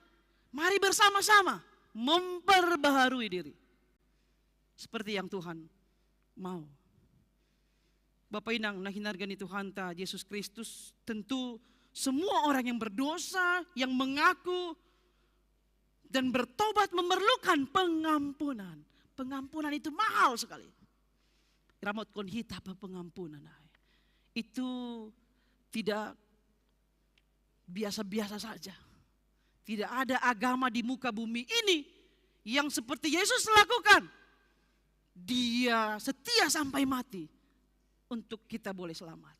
mari bersama-sama memperbaharui diri. Seperti yang Tuhan mau. Bapak Inang na hinarga ni Tuhanta Yesus Kristus, tentu semua orang yang berdosa, yang mengaku dan bertobat memerlukan pengampunan. Pengampunan itu mahal sekali. Ramotkon hita pe pengampunan ai. Itu tidak biasa-biasa saja. Tidak ada agama di muka bumi ini yang seperti Yesus lakukan. Dia setia sampai mati untuk kita boleh selamat.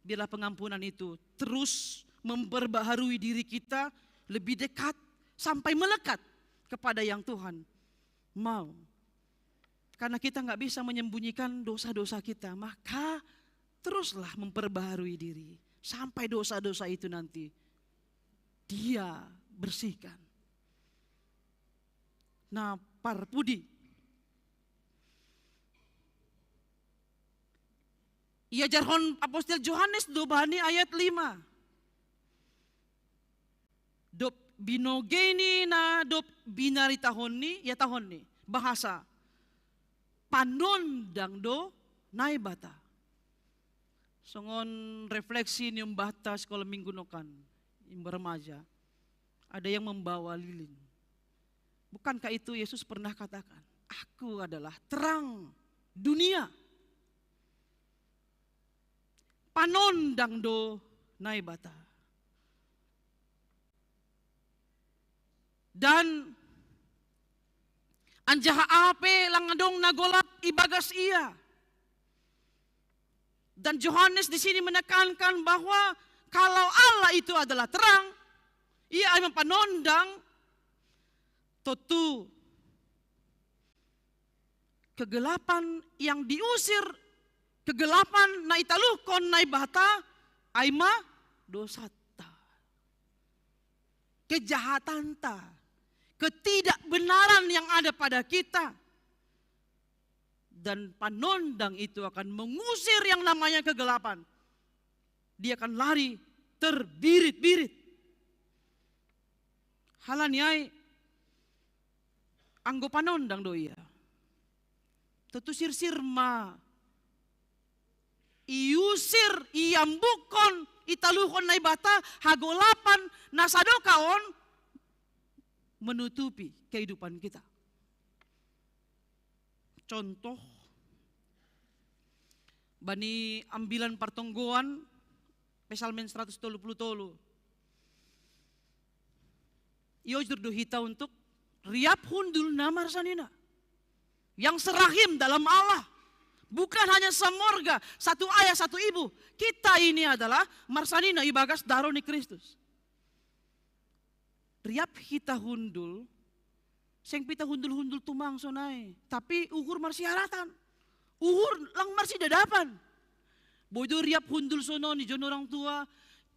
Biarlah pengampunan itu terus memperbaharui diri kita lebih dekat sampai melekat kepada yang Tuhan mau. Karena kita nggak bisa menyembunyikan dosa-dosa kita, maka teruslah memperbaharui diri sampai dosa-dosa itu nanti dia bersihkan. Nah, parpudi. Iajarhon apostel Johannes do bani ayat lima. Dob binogei ni na dob binaritahon ni, iatahon ni. Bahasa, panondang do Naibata. Songon refleksi ni umbahta sekolah minggu nokan, imba remaja. Ada yang membawa lilin. Bukankah itu Yesus pernah katakan, "Aku adalah terang dunia"? Panondang do Naibata. Dan anjaha ape lang adong na golap ibagas ia. Dan Johannes di sini menekankan bahwa kalau Allah itu adalah terang, ia memang panondang, tentu kegelapan yang diusir, kegelapan na italuhkon Naibata, ai ma dosanta, kejahatanta, ketidakbenaran yang ada pada kita. Dan panondang itu akan mengusir yang namanya kegelapan. Dia akan lari terbirit-birit. Halani ai, anggo panondang do ia. Tentu sirsir ma iusir, iambukkon, italuhon Naibata hagolapan na sadokah on menutupi kehidupan kita. Contoh, bani ambilan partonggoan, Psalmen seratus tolu puluh tolu. Iojur do hita untuk riap hundul na marsanina. Yang serahim dalam Allah. Bukan hanya samorga, satu ayah, satu ibu. Kita ini adalah marsanina ibagas daro ni Kristus. Riap hita hundul, seng pita hundul-hundul tumang sonai. Tapi uhur marsiharatan. Uhur lang marsidadapan. Boi do riap hundul sonon ijon orang tua,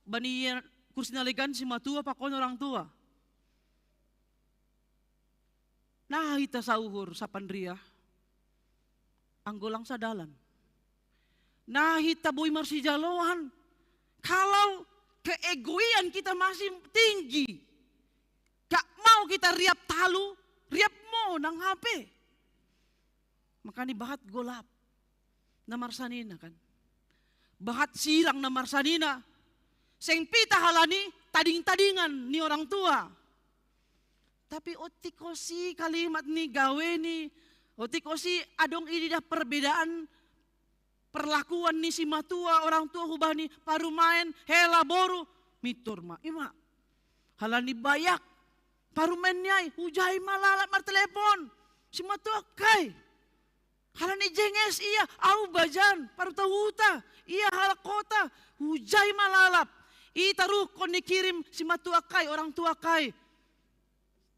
bani kursi na legan simatua pakon orang tua. Nah, hita sauhur sapan riah, anggo lang sadalan. Nah, hita boi marsijaloan. Kalau keegoian kita masih tinggi, gak mau kita riap talu, riap mo nang hape. Makani bahat golap na marsanina kan. Bahat sirang na marsanina. Seng pita halani tading-tadingan ni orang tua. Tapi otik osi kalimat ni gawe ni, otik osi adong ididah perbedaan perlakuan ni simatua, orang tua hubani parumaen, hela, boru, mitur ma. Ima, halani bayak parumaen ni ai, hujai ma lalap martelepon. Simatua kai. Halani jenges ia, au bajan, paruta huta, ia halak kota, hujai ma lalap. I taruhkon ni kirim simatua kai, orang tua kai.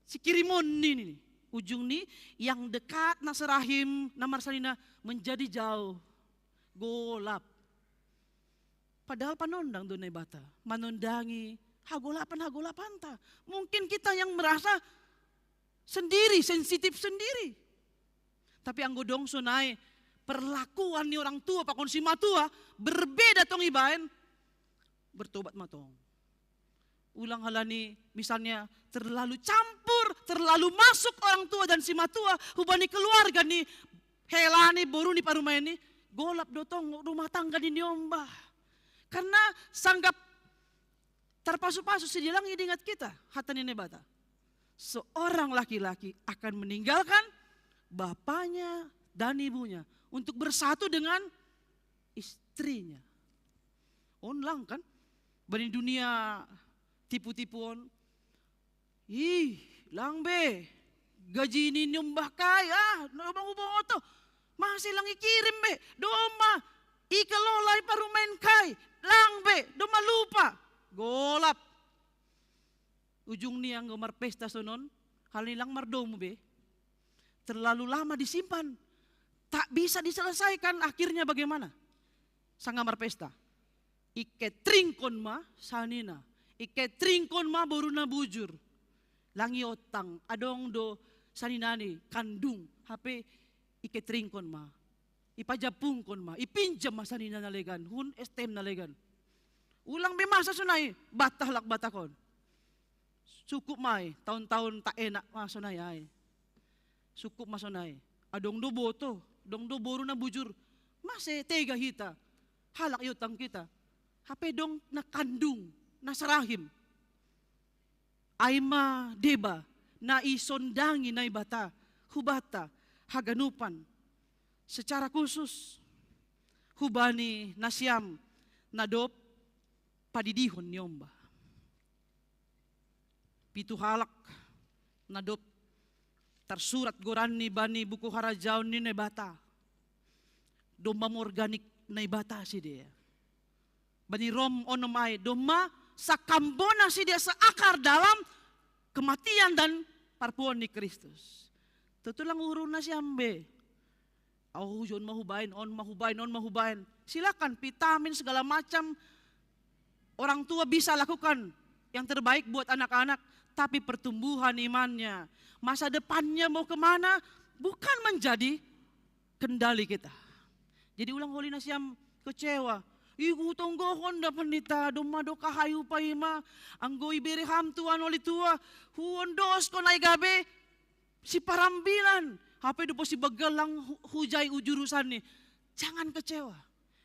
Sikirimon ni, ni, ni. Ujung ni, yang dekat na serahim, na marsanina menjadi jauh. Golap. Padahal panondang do Naibata manondangi hagolapan-hagolapanta. Mungkin kita yang merasa sendiri, sensitif sendiri. Tapi anggo dong sonai perlakuan ni orang tua pakon simatua berbeda tong ibaen, bertobat ma tong. Ulang halani misalnya terlalu campur, terlalu masuk orang tua dan simatua hubani keluarga ni hela ni, boru ni, parumaen ni, golap do tong rumah tangga ni niombah. Karena sanggap tarpasu-pasu, sidilang idingat kita hata ni Naibata. Seorang laki-laki akan meninggalkan bapaknya dan ibunya untuk bersatu dengan istrinya. On lang kan? Bani dunia tipu-tipu on. Ih, lang be. Gaji ni niombah kai, ah, na bang uboto. Masih lang ikirim be. Domma, ikelola i parumaen kai. Lang be, domma lupa. Golap. Ujung ni anggo marpesta sonon, halani lang mardomu be. Terlalu lama disimpan. Tak bisa diselesaikan, akhirnya bagaimana? Sanga marpesta. Iketringkon ma sanina. Iketringkon ma boru na bujur. Lang iontang, adong do saninani, kandung, hape iketringkon ma. Ipajapungkon ma, ipinjam ma sanina na legan, hun S T M na legan. Ulang be masa sonai, bantah halak Batak on. Sukup ma i, taon-taon tak enak ma sonai ai. Sukup ma sonai. Adong do boto, adong do boru na bujur. Mase tega hita, halak iontang kita. Hape dong na kandung, na sarahim. Ai ma deba na isondangi Naibata hubanta haganupan, secara khusus hubani nasiam na dob padidihon niombah. Pitu halak na dob tarsurat goranni bani buku harajaon ni Naibata. Domma morganik Naibata sidea. Bani Rom onom ai, domma sakambona sidea seakar dalam kematian dan parpuon ni Kristus. Tutu lang uhur nasiam be. Au, on ma hubaen, on ma hubaen, on ma hubaen. Silakan vitamin segala macam orang tua bisa lakukan yang terbaik buat anak-anak, tapi pertumbuhan imannya, masa depannya mau kemana, bukan menjadi kendali kita. Jadi ulang holi nasiam kecewa. Igu tonggohon da pandita, domma do kahai upa ima, anggo ibere ham Tuhan oli tua, huondoskon ai gabe siparambilan, hape dopo sibagelang hu-, hujai ujurusanni. Jangan kecewa.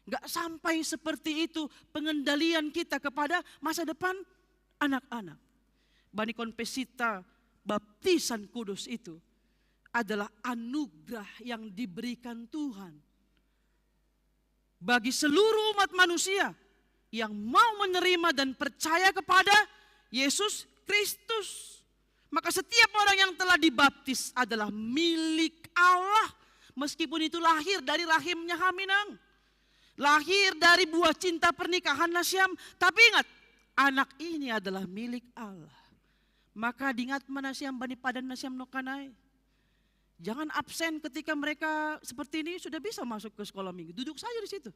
Nggak sampai seperti itu pengendalian kita kepada masa depan anak-anak. Bani konfesita Baptisan kudus itu adalah anugerah yang diberikan Tuhan bagi seluruh umat manusia yang mau menerima dan percaya kepada Yesus Kristus. Maka setiap orang yang telah dibaptis adalah milik Allah, meskipun itu lahir dari rahimnya Haminang. Lahir dari buah cinta pernikahan Nasyam. Tapi ingat, anak ini adalah milik Allah. Maka dingat mana Nasyam bani padan Nasyam no kanai. Jangan absen ketika mereka seperti ini sudah bisa masuk ke sekolah minggu. Duduk saja di situ.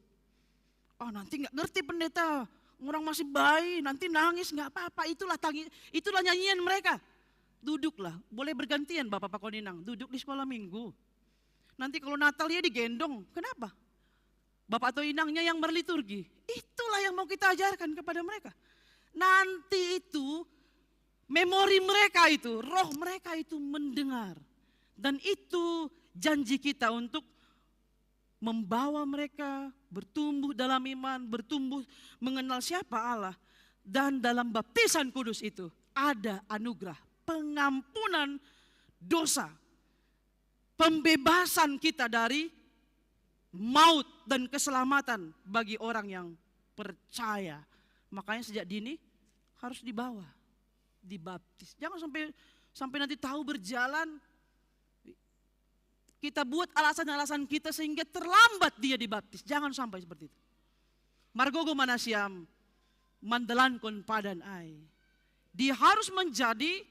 Oh, nanti nggak ngerti pendeta, orang masih bayi, nanti nangis, nggak apa-apa. Itulah tangis, itulah nyanyian mereka. Duduklah, boleh bergantian Bapak Pakoninang, duduk di sekolah minggu. Nanti kalau Natal ya digendong. Kenapa? Bapak atau inangnya yang berliturgi. Itulah yang mau kita ajarkan kepada mereka. Nanti itu memori mereka itu, roh mereka itu mendengar. Dan itu janji kita untuk membawa mereka bertumbuh dalam iman, bertumbuh mengenal siapa Allah. Dan dalam baptisan kudus itu ada anugerah pengampunan dosa, pembebasan kita dari maut dan keselamatan bagi orang yang percaya. Makanya sejak dini harus dibawa, dibaptis. Jangan sampai sampai nanti tahu berjalan kita buat alasan-alasan kita sehingga terlambat dia dibaptis. Jangan sampai seperti itu. Margogo mana Nasyam mandalankon padan ai. Dia harus menjadi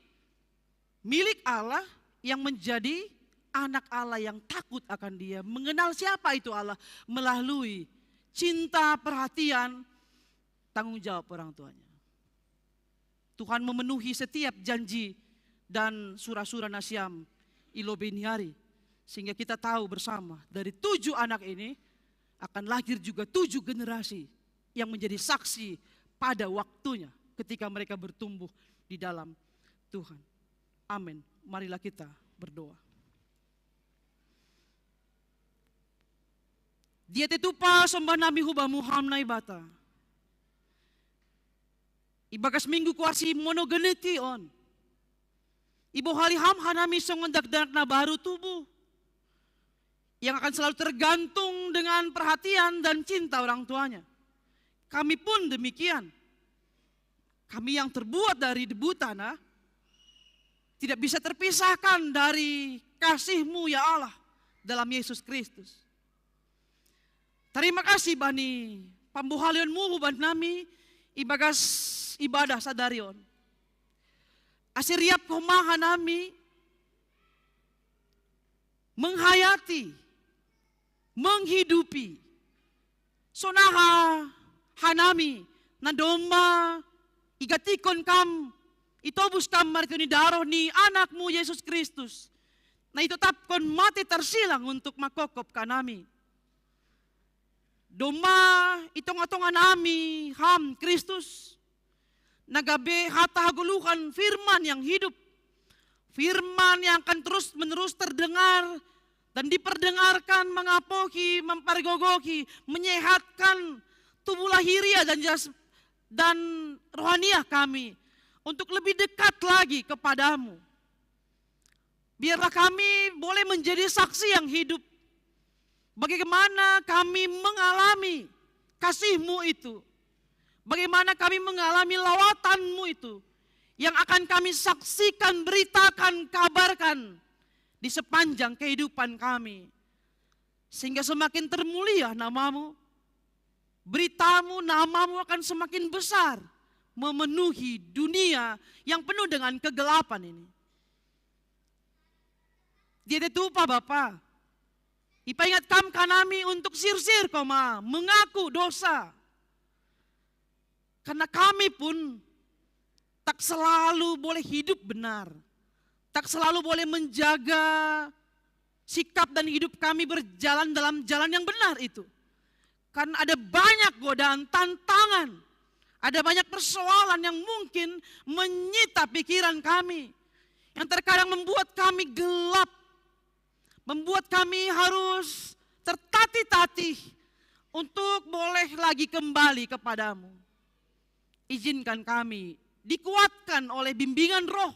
milik Allah yang menjadi anak Allah yang takut akan Dia, mengenal siapa itu Allah melalui cinta, perhatian, tanggung jawab orang tuanya. Tuhan memenuhi setiap janji dan sura-sura Nasyam ilo beniari. Sehingga kita tahu bersama dari tujuh anak ini akan lahir juga tujuh generasi yang menjadi saksi pada waktunya ketika mereka bertumbuh di dalam Tuhan. Amin. Marilah kita berdoa. Dia tetupa sombah nami huba muham Naibata. Ibagas minggu kuasi monogeneti on. Ibo haliham hanami songon dakdanak na baru tubuh, yang akan selalu tergantung dengan perhatian dan cinta orang tuanya. Kami pun demikian. Kami yang terbuat dari debu tanah tidak bisa terpisahkan dari kasih-Mu ya Allah dalam Yesus Kristus. Terima kasih bani pambohalion-Mu huban nami ibagas ibadah sadari on. Ase riap homa hanami menghayati, menghidupi sonaha hanami na domma igatikon Kam, itobus Kam marhite ni daroh ni Anak-Mu Yesus Kristus, na itotapkon mate tarsilang untuk mangkophop hanami. Domma i tonga-tonga nami Ham Kristus, na gabe hata hagoluhan, firman yang hidup, firman yang akan terus-menerus terdengar dan diperdengarkan, mengapohi, mempergogohi, menyehatkan tubuh lahiriah dan jas dan rohaniah kami untuk lebih dekat lagi kepada-Mu. Biarlah kami boleh menjadi saksi yang hidup. Bagaimana kami mengalami kasih-Mu itu. Bagaimana kami mengalami lawatan-Mu itu. Yang akan kami saksikan, beritakan, kabarkan di sepanjang kehidupan kami. Sehingga semakin termulia nama-Mu. Berita-Mu, nama-Mu akan semakin besar memenuhi dunia yang penuh dengan kegelapan ini. Dia tetupa Bapa. Ipaingat Kam hanami untuk sirsir koma, mengaku dosa. Karena kami pun tak selalu boleh hidup benar. Tak selalu boleh menjaga sikap dan hidup kami berjalan dalam jalan yang benar itu. Karena ada banyak godaan, tantangan. Ada banyak persoalan yang mungkin menyita pikiran kami. Yang terkadang membuat kami gelap. Membuat kami harus tertatih-tatih untuk boleh lagi kembali kepada-Mu. Izinkan kami dikuatkan oleh bimbingan Roh.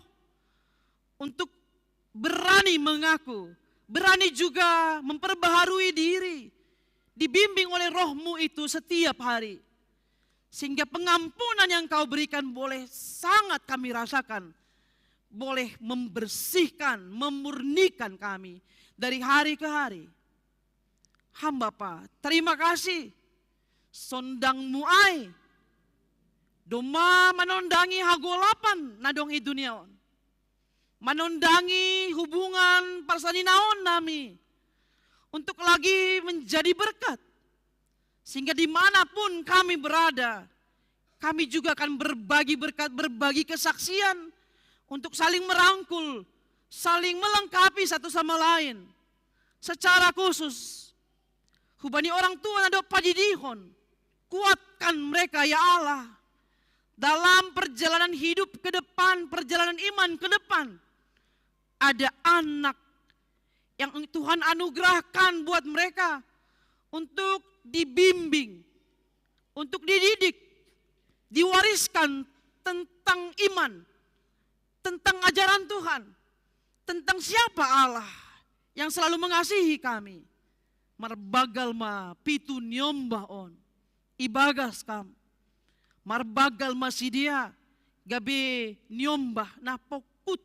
untuk berani mengaku, berani juga memperbaharui diri, dibimbing oleh Roh-Mu itu setiap hari. Sehingga pengampunan yang Kau berikan boleh sangat kami rasakan, boleh membersihkan, memurnikan kami dari hari ke hari. Hamba pa, terima kasih. Sondang-Mu ai, domma manondangi hagolapan na dong i dunia on, manondangi hubungan parsaninaon nami, untuk lagi menjadi berkat, sehingga dimanapun kami berada, kami juga akan berbagi berkat, berbagi kesaksian, untuk saling merangkul, saling melengkapi satu sama lain. Secara khusus, hubani orang tua na dob padidihon, kuatkan mereka ya Allah, dalam perjalanan hidup ke depan, perjalanan iman ke depan. Ada anak yang Tuhan anugerahkan buat mereka untuk dibimbing, untuk dididik, diwariskan tentang iman, tentang ajaran Tuhan, tentang siapa Allah yang selalu mengasihi kami. Marbagal ma pitu niombah on ibagas kam. Marbagal ma sidea gabe niombah na pongkut,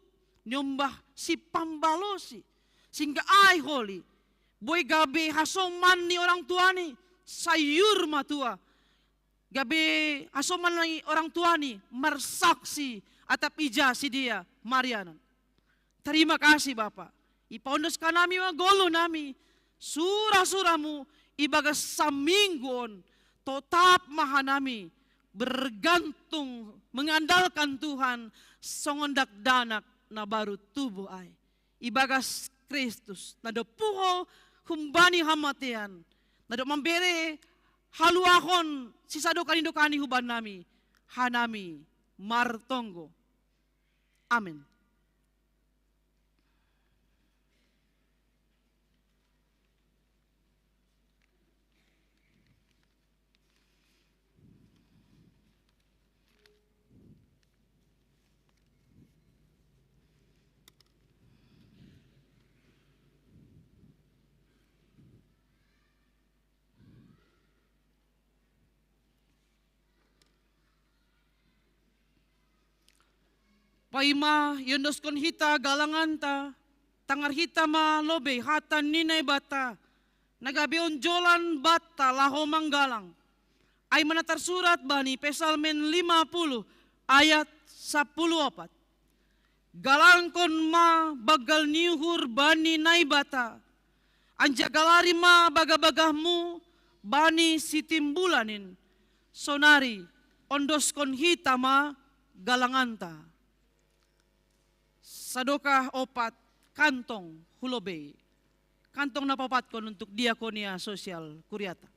niombah sipambalosi, sehingga ai holi, boi gabe hasoman ni orang tuani, sayur matua, gabe hasoman ni orang tuani marsaksi atap ija sidea marianan. Terima kasih Bapa. Ipaondos hanami ma ngolu nami, sura-suramu ibagas saminggu on, totap ma hanami bergantung, mengandalkan Tuhan, songon dakdanak na baru tubuh ai. Ibagas Kristus, na dob puho humbani hamatean, na dob mambere haluahon sisadokah ni dokahni hubannami, hanami martonggo. Amen. Paima iondoskon hita galanganta, tangar hita ma lobei hata ni Naibata, na gabe onjolan banta laho manggalang. Ai ma na tarsurat bani Psalmen lima puluh ayat sapuluh opat. Galangkon ma banggal ni uhur bani Naibata, anjaha galari ma bagabagahmu bani Sitimbulan in. Sonari ondoskon hita ma galanganta. Sadokah opat kantong hu lobei. Kantong na paopatkon untuk diakonia sosial kuriata.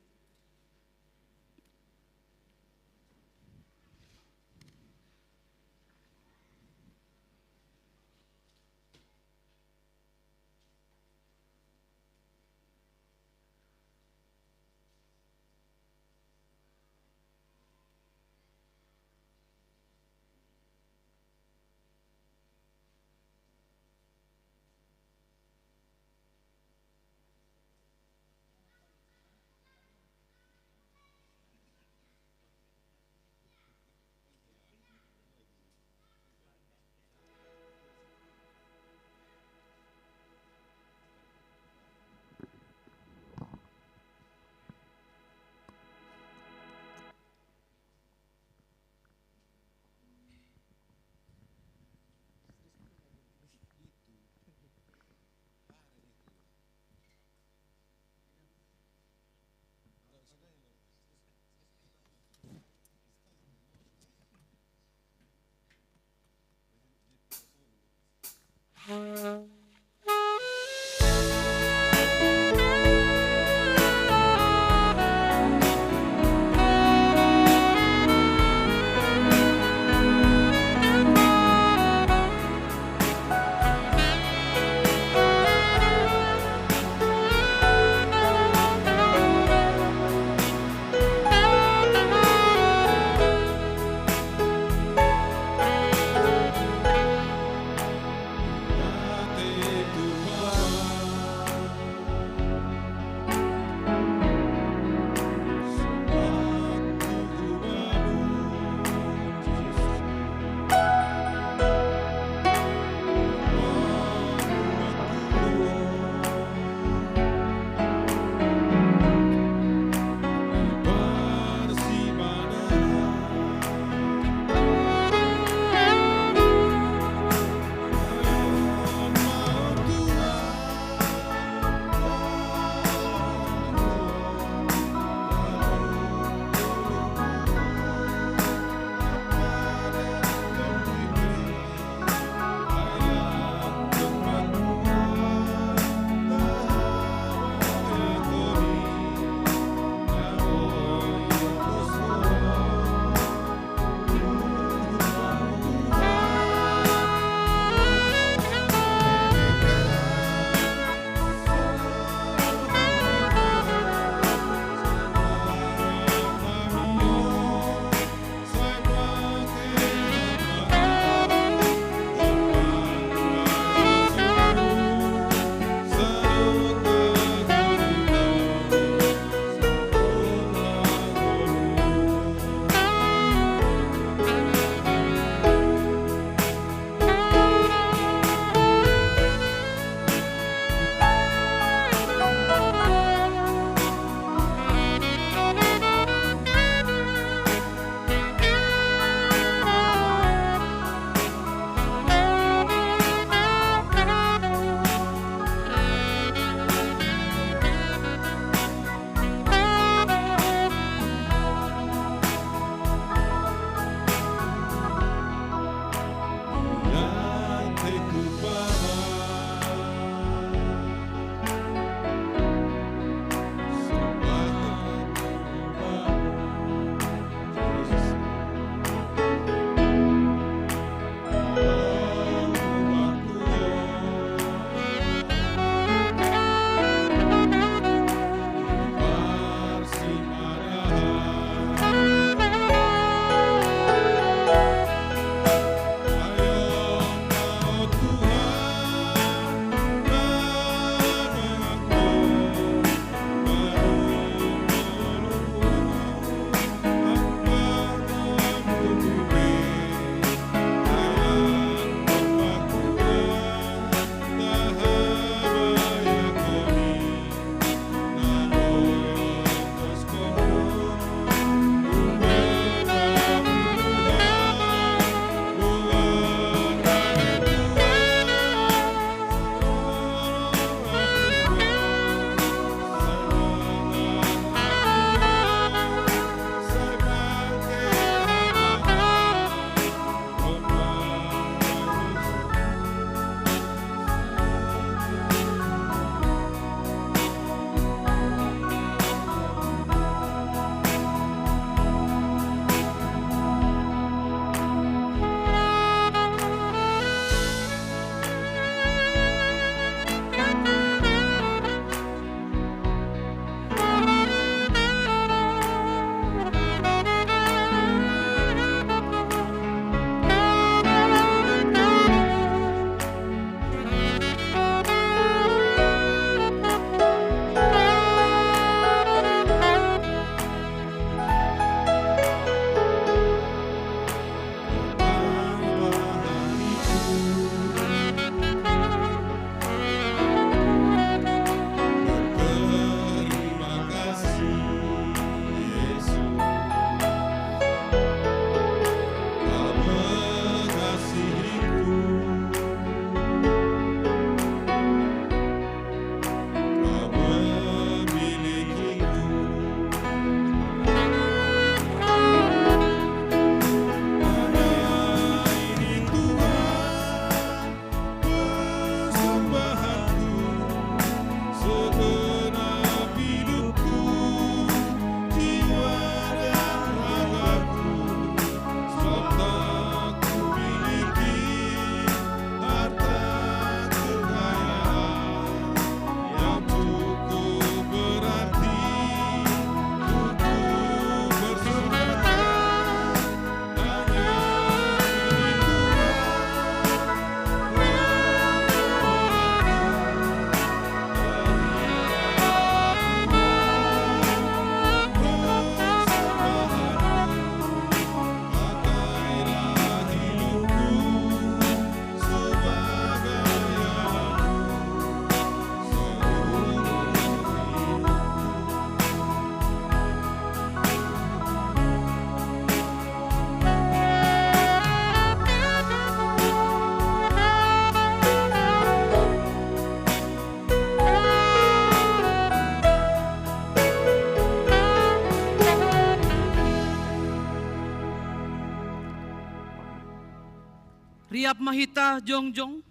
Riap ma hita jongjong.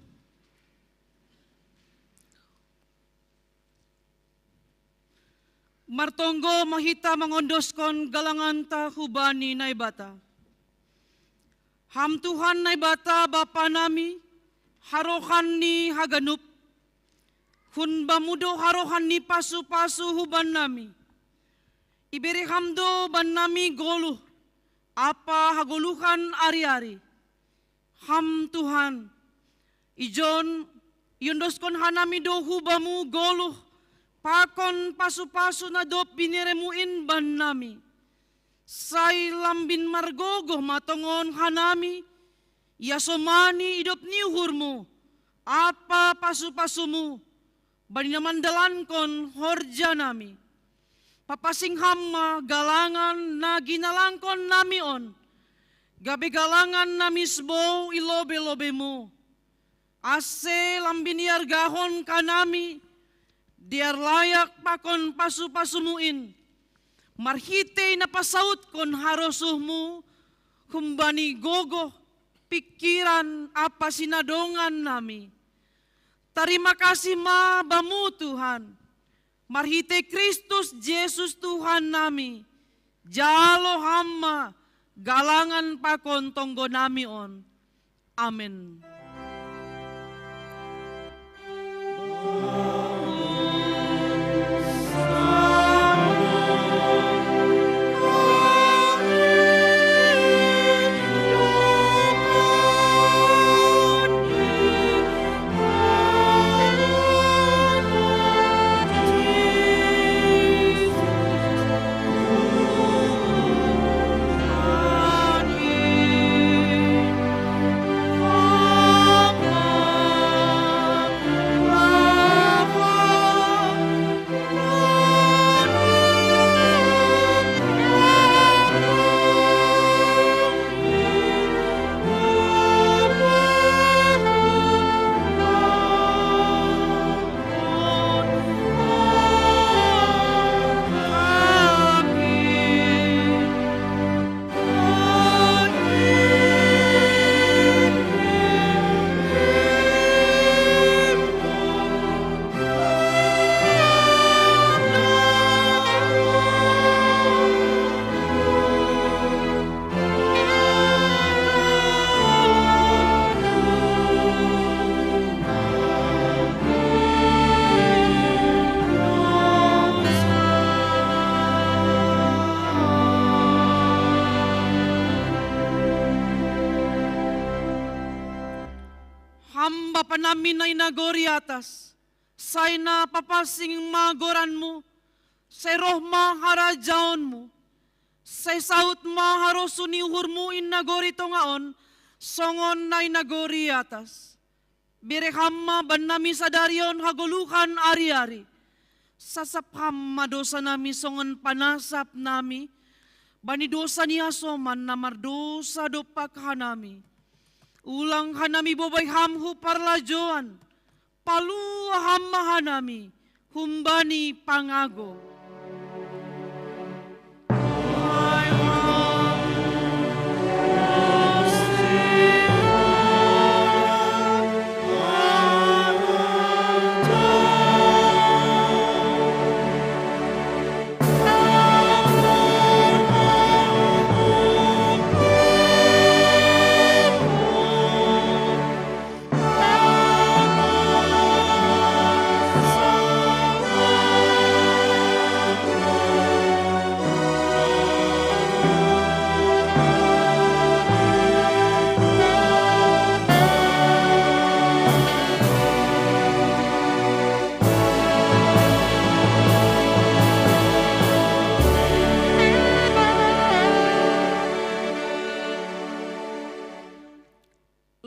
Martonggo ma hita mangondoskon galanganta hubani Naibata. Ham Tuhan Naibata Bapa nami, harohan ni haganup. Hun Bamu do harohan ni pasu-pasu huban nami. Ibere Ham do ban nami goluh, ampa hagoluhan ari-ari. Ham Tuhan, ijon iondoskon hanami do hu Bamu goluh, pakon pasu-pasu na dob binereMu in ban nami. Sai lambin margogoh ma tongon hanami, iasomani idop ni uhurMu, ampa pasu-pasuMu, bani na mandalankon horja nami. Papasing Ham ma galangan na ginalangkon nami on, gabe galangan na misbou i lobe-lobeMu. Ase lambin iargahon hanami, dear layak pakon pasu-pasuMu in, marhitei na pasautkon harosuhMu, humbani gogoh, pingkiran ampa sinadongan nami. Tarima kasih ma Bamu Tuhan, marhitei Kristus Jesus Tuhan nami, jalo Ham ma galangan pakon tonggo nami on. Amen. Ham Bapa nami na i nagori atas, sai na papansing ma goranMu, sai roh ma harajaonMu, sai saut ma harosuh ni uhurMu i nagori tonga on, songon na i nagori atas. Bere Ham ma bannami sadari on hagoluhan ari-ari. Sasap Ham ma dosanami songon panasap nami bani dosa ni hasoman na mardosa dompak hanami. Ulang hanami bobai Ham hu parlajoan, palua Ham ma hanami humbani pangago.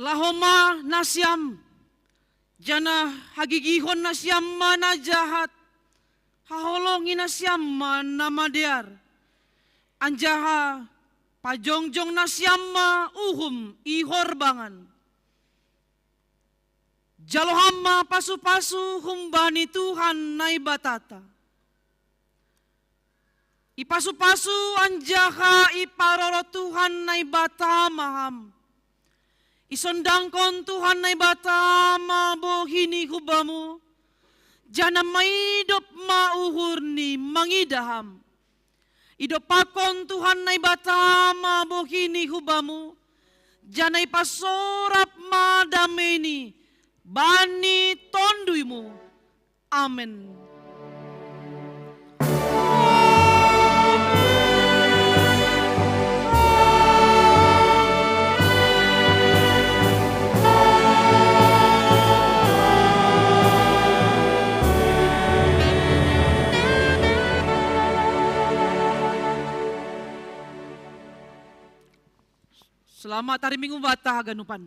Laho ma nasiam, janah hagigihon nasiam ma na jahat, haholongi nasiam ma na madear, anjaha pajongjong nasiam ma uhum i horbangan. Jalo Ham ma pasu-pasu humbani Tuhan Naibatata. Ipasu-pasu anjaha iparoro Tuhan Naibata ma Ham. Isondangkon Tuhan Naibata ma bohini hubamu, janah maidop ma uhurni mangidah ham. Idopakkon Tuhan Naibata ma bohini hubamu, janah ipasorap ma dameini bani tonduymu. Amen. Selamat hari Minggu bata haganupan.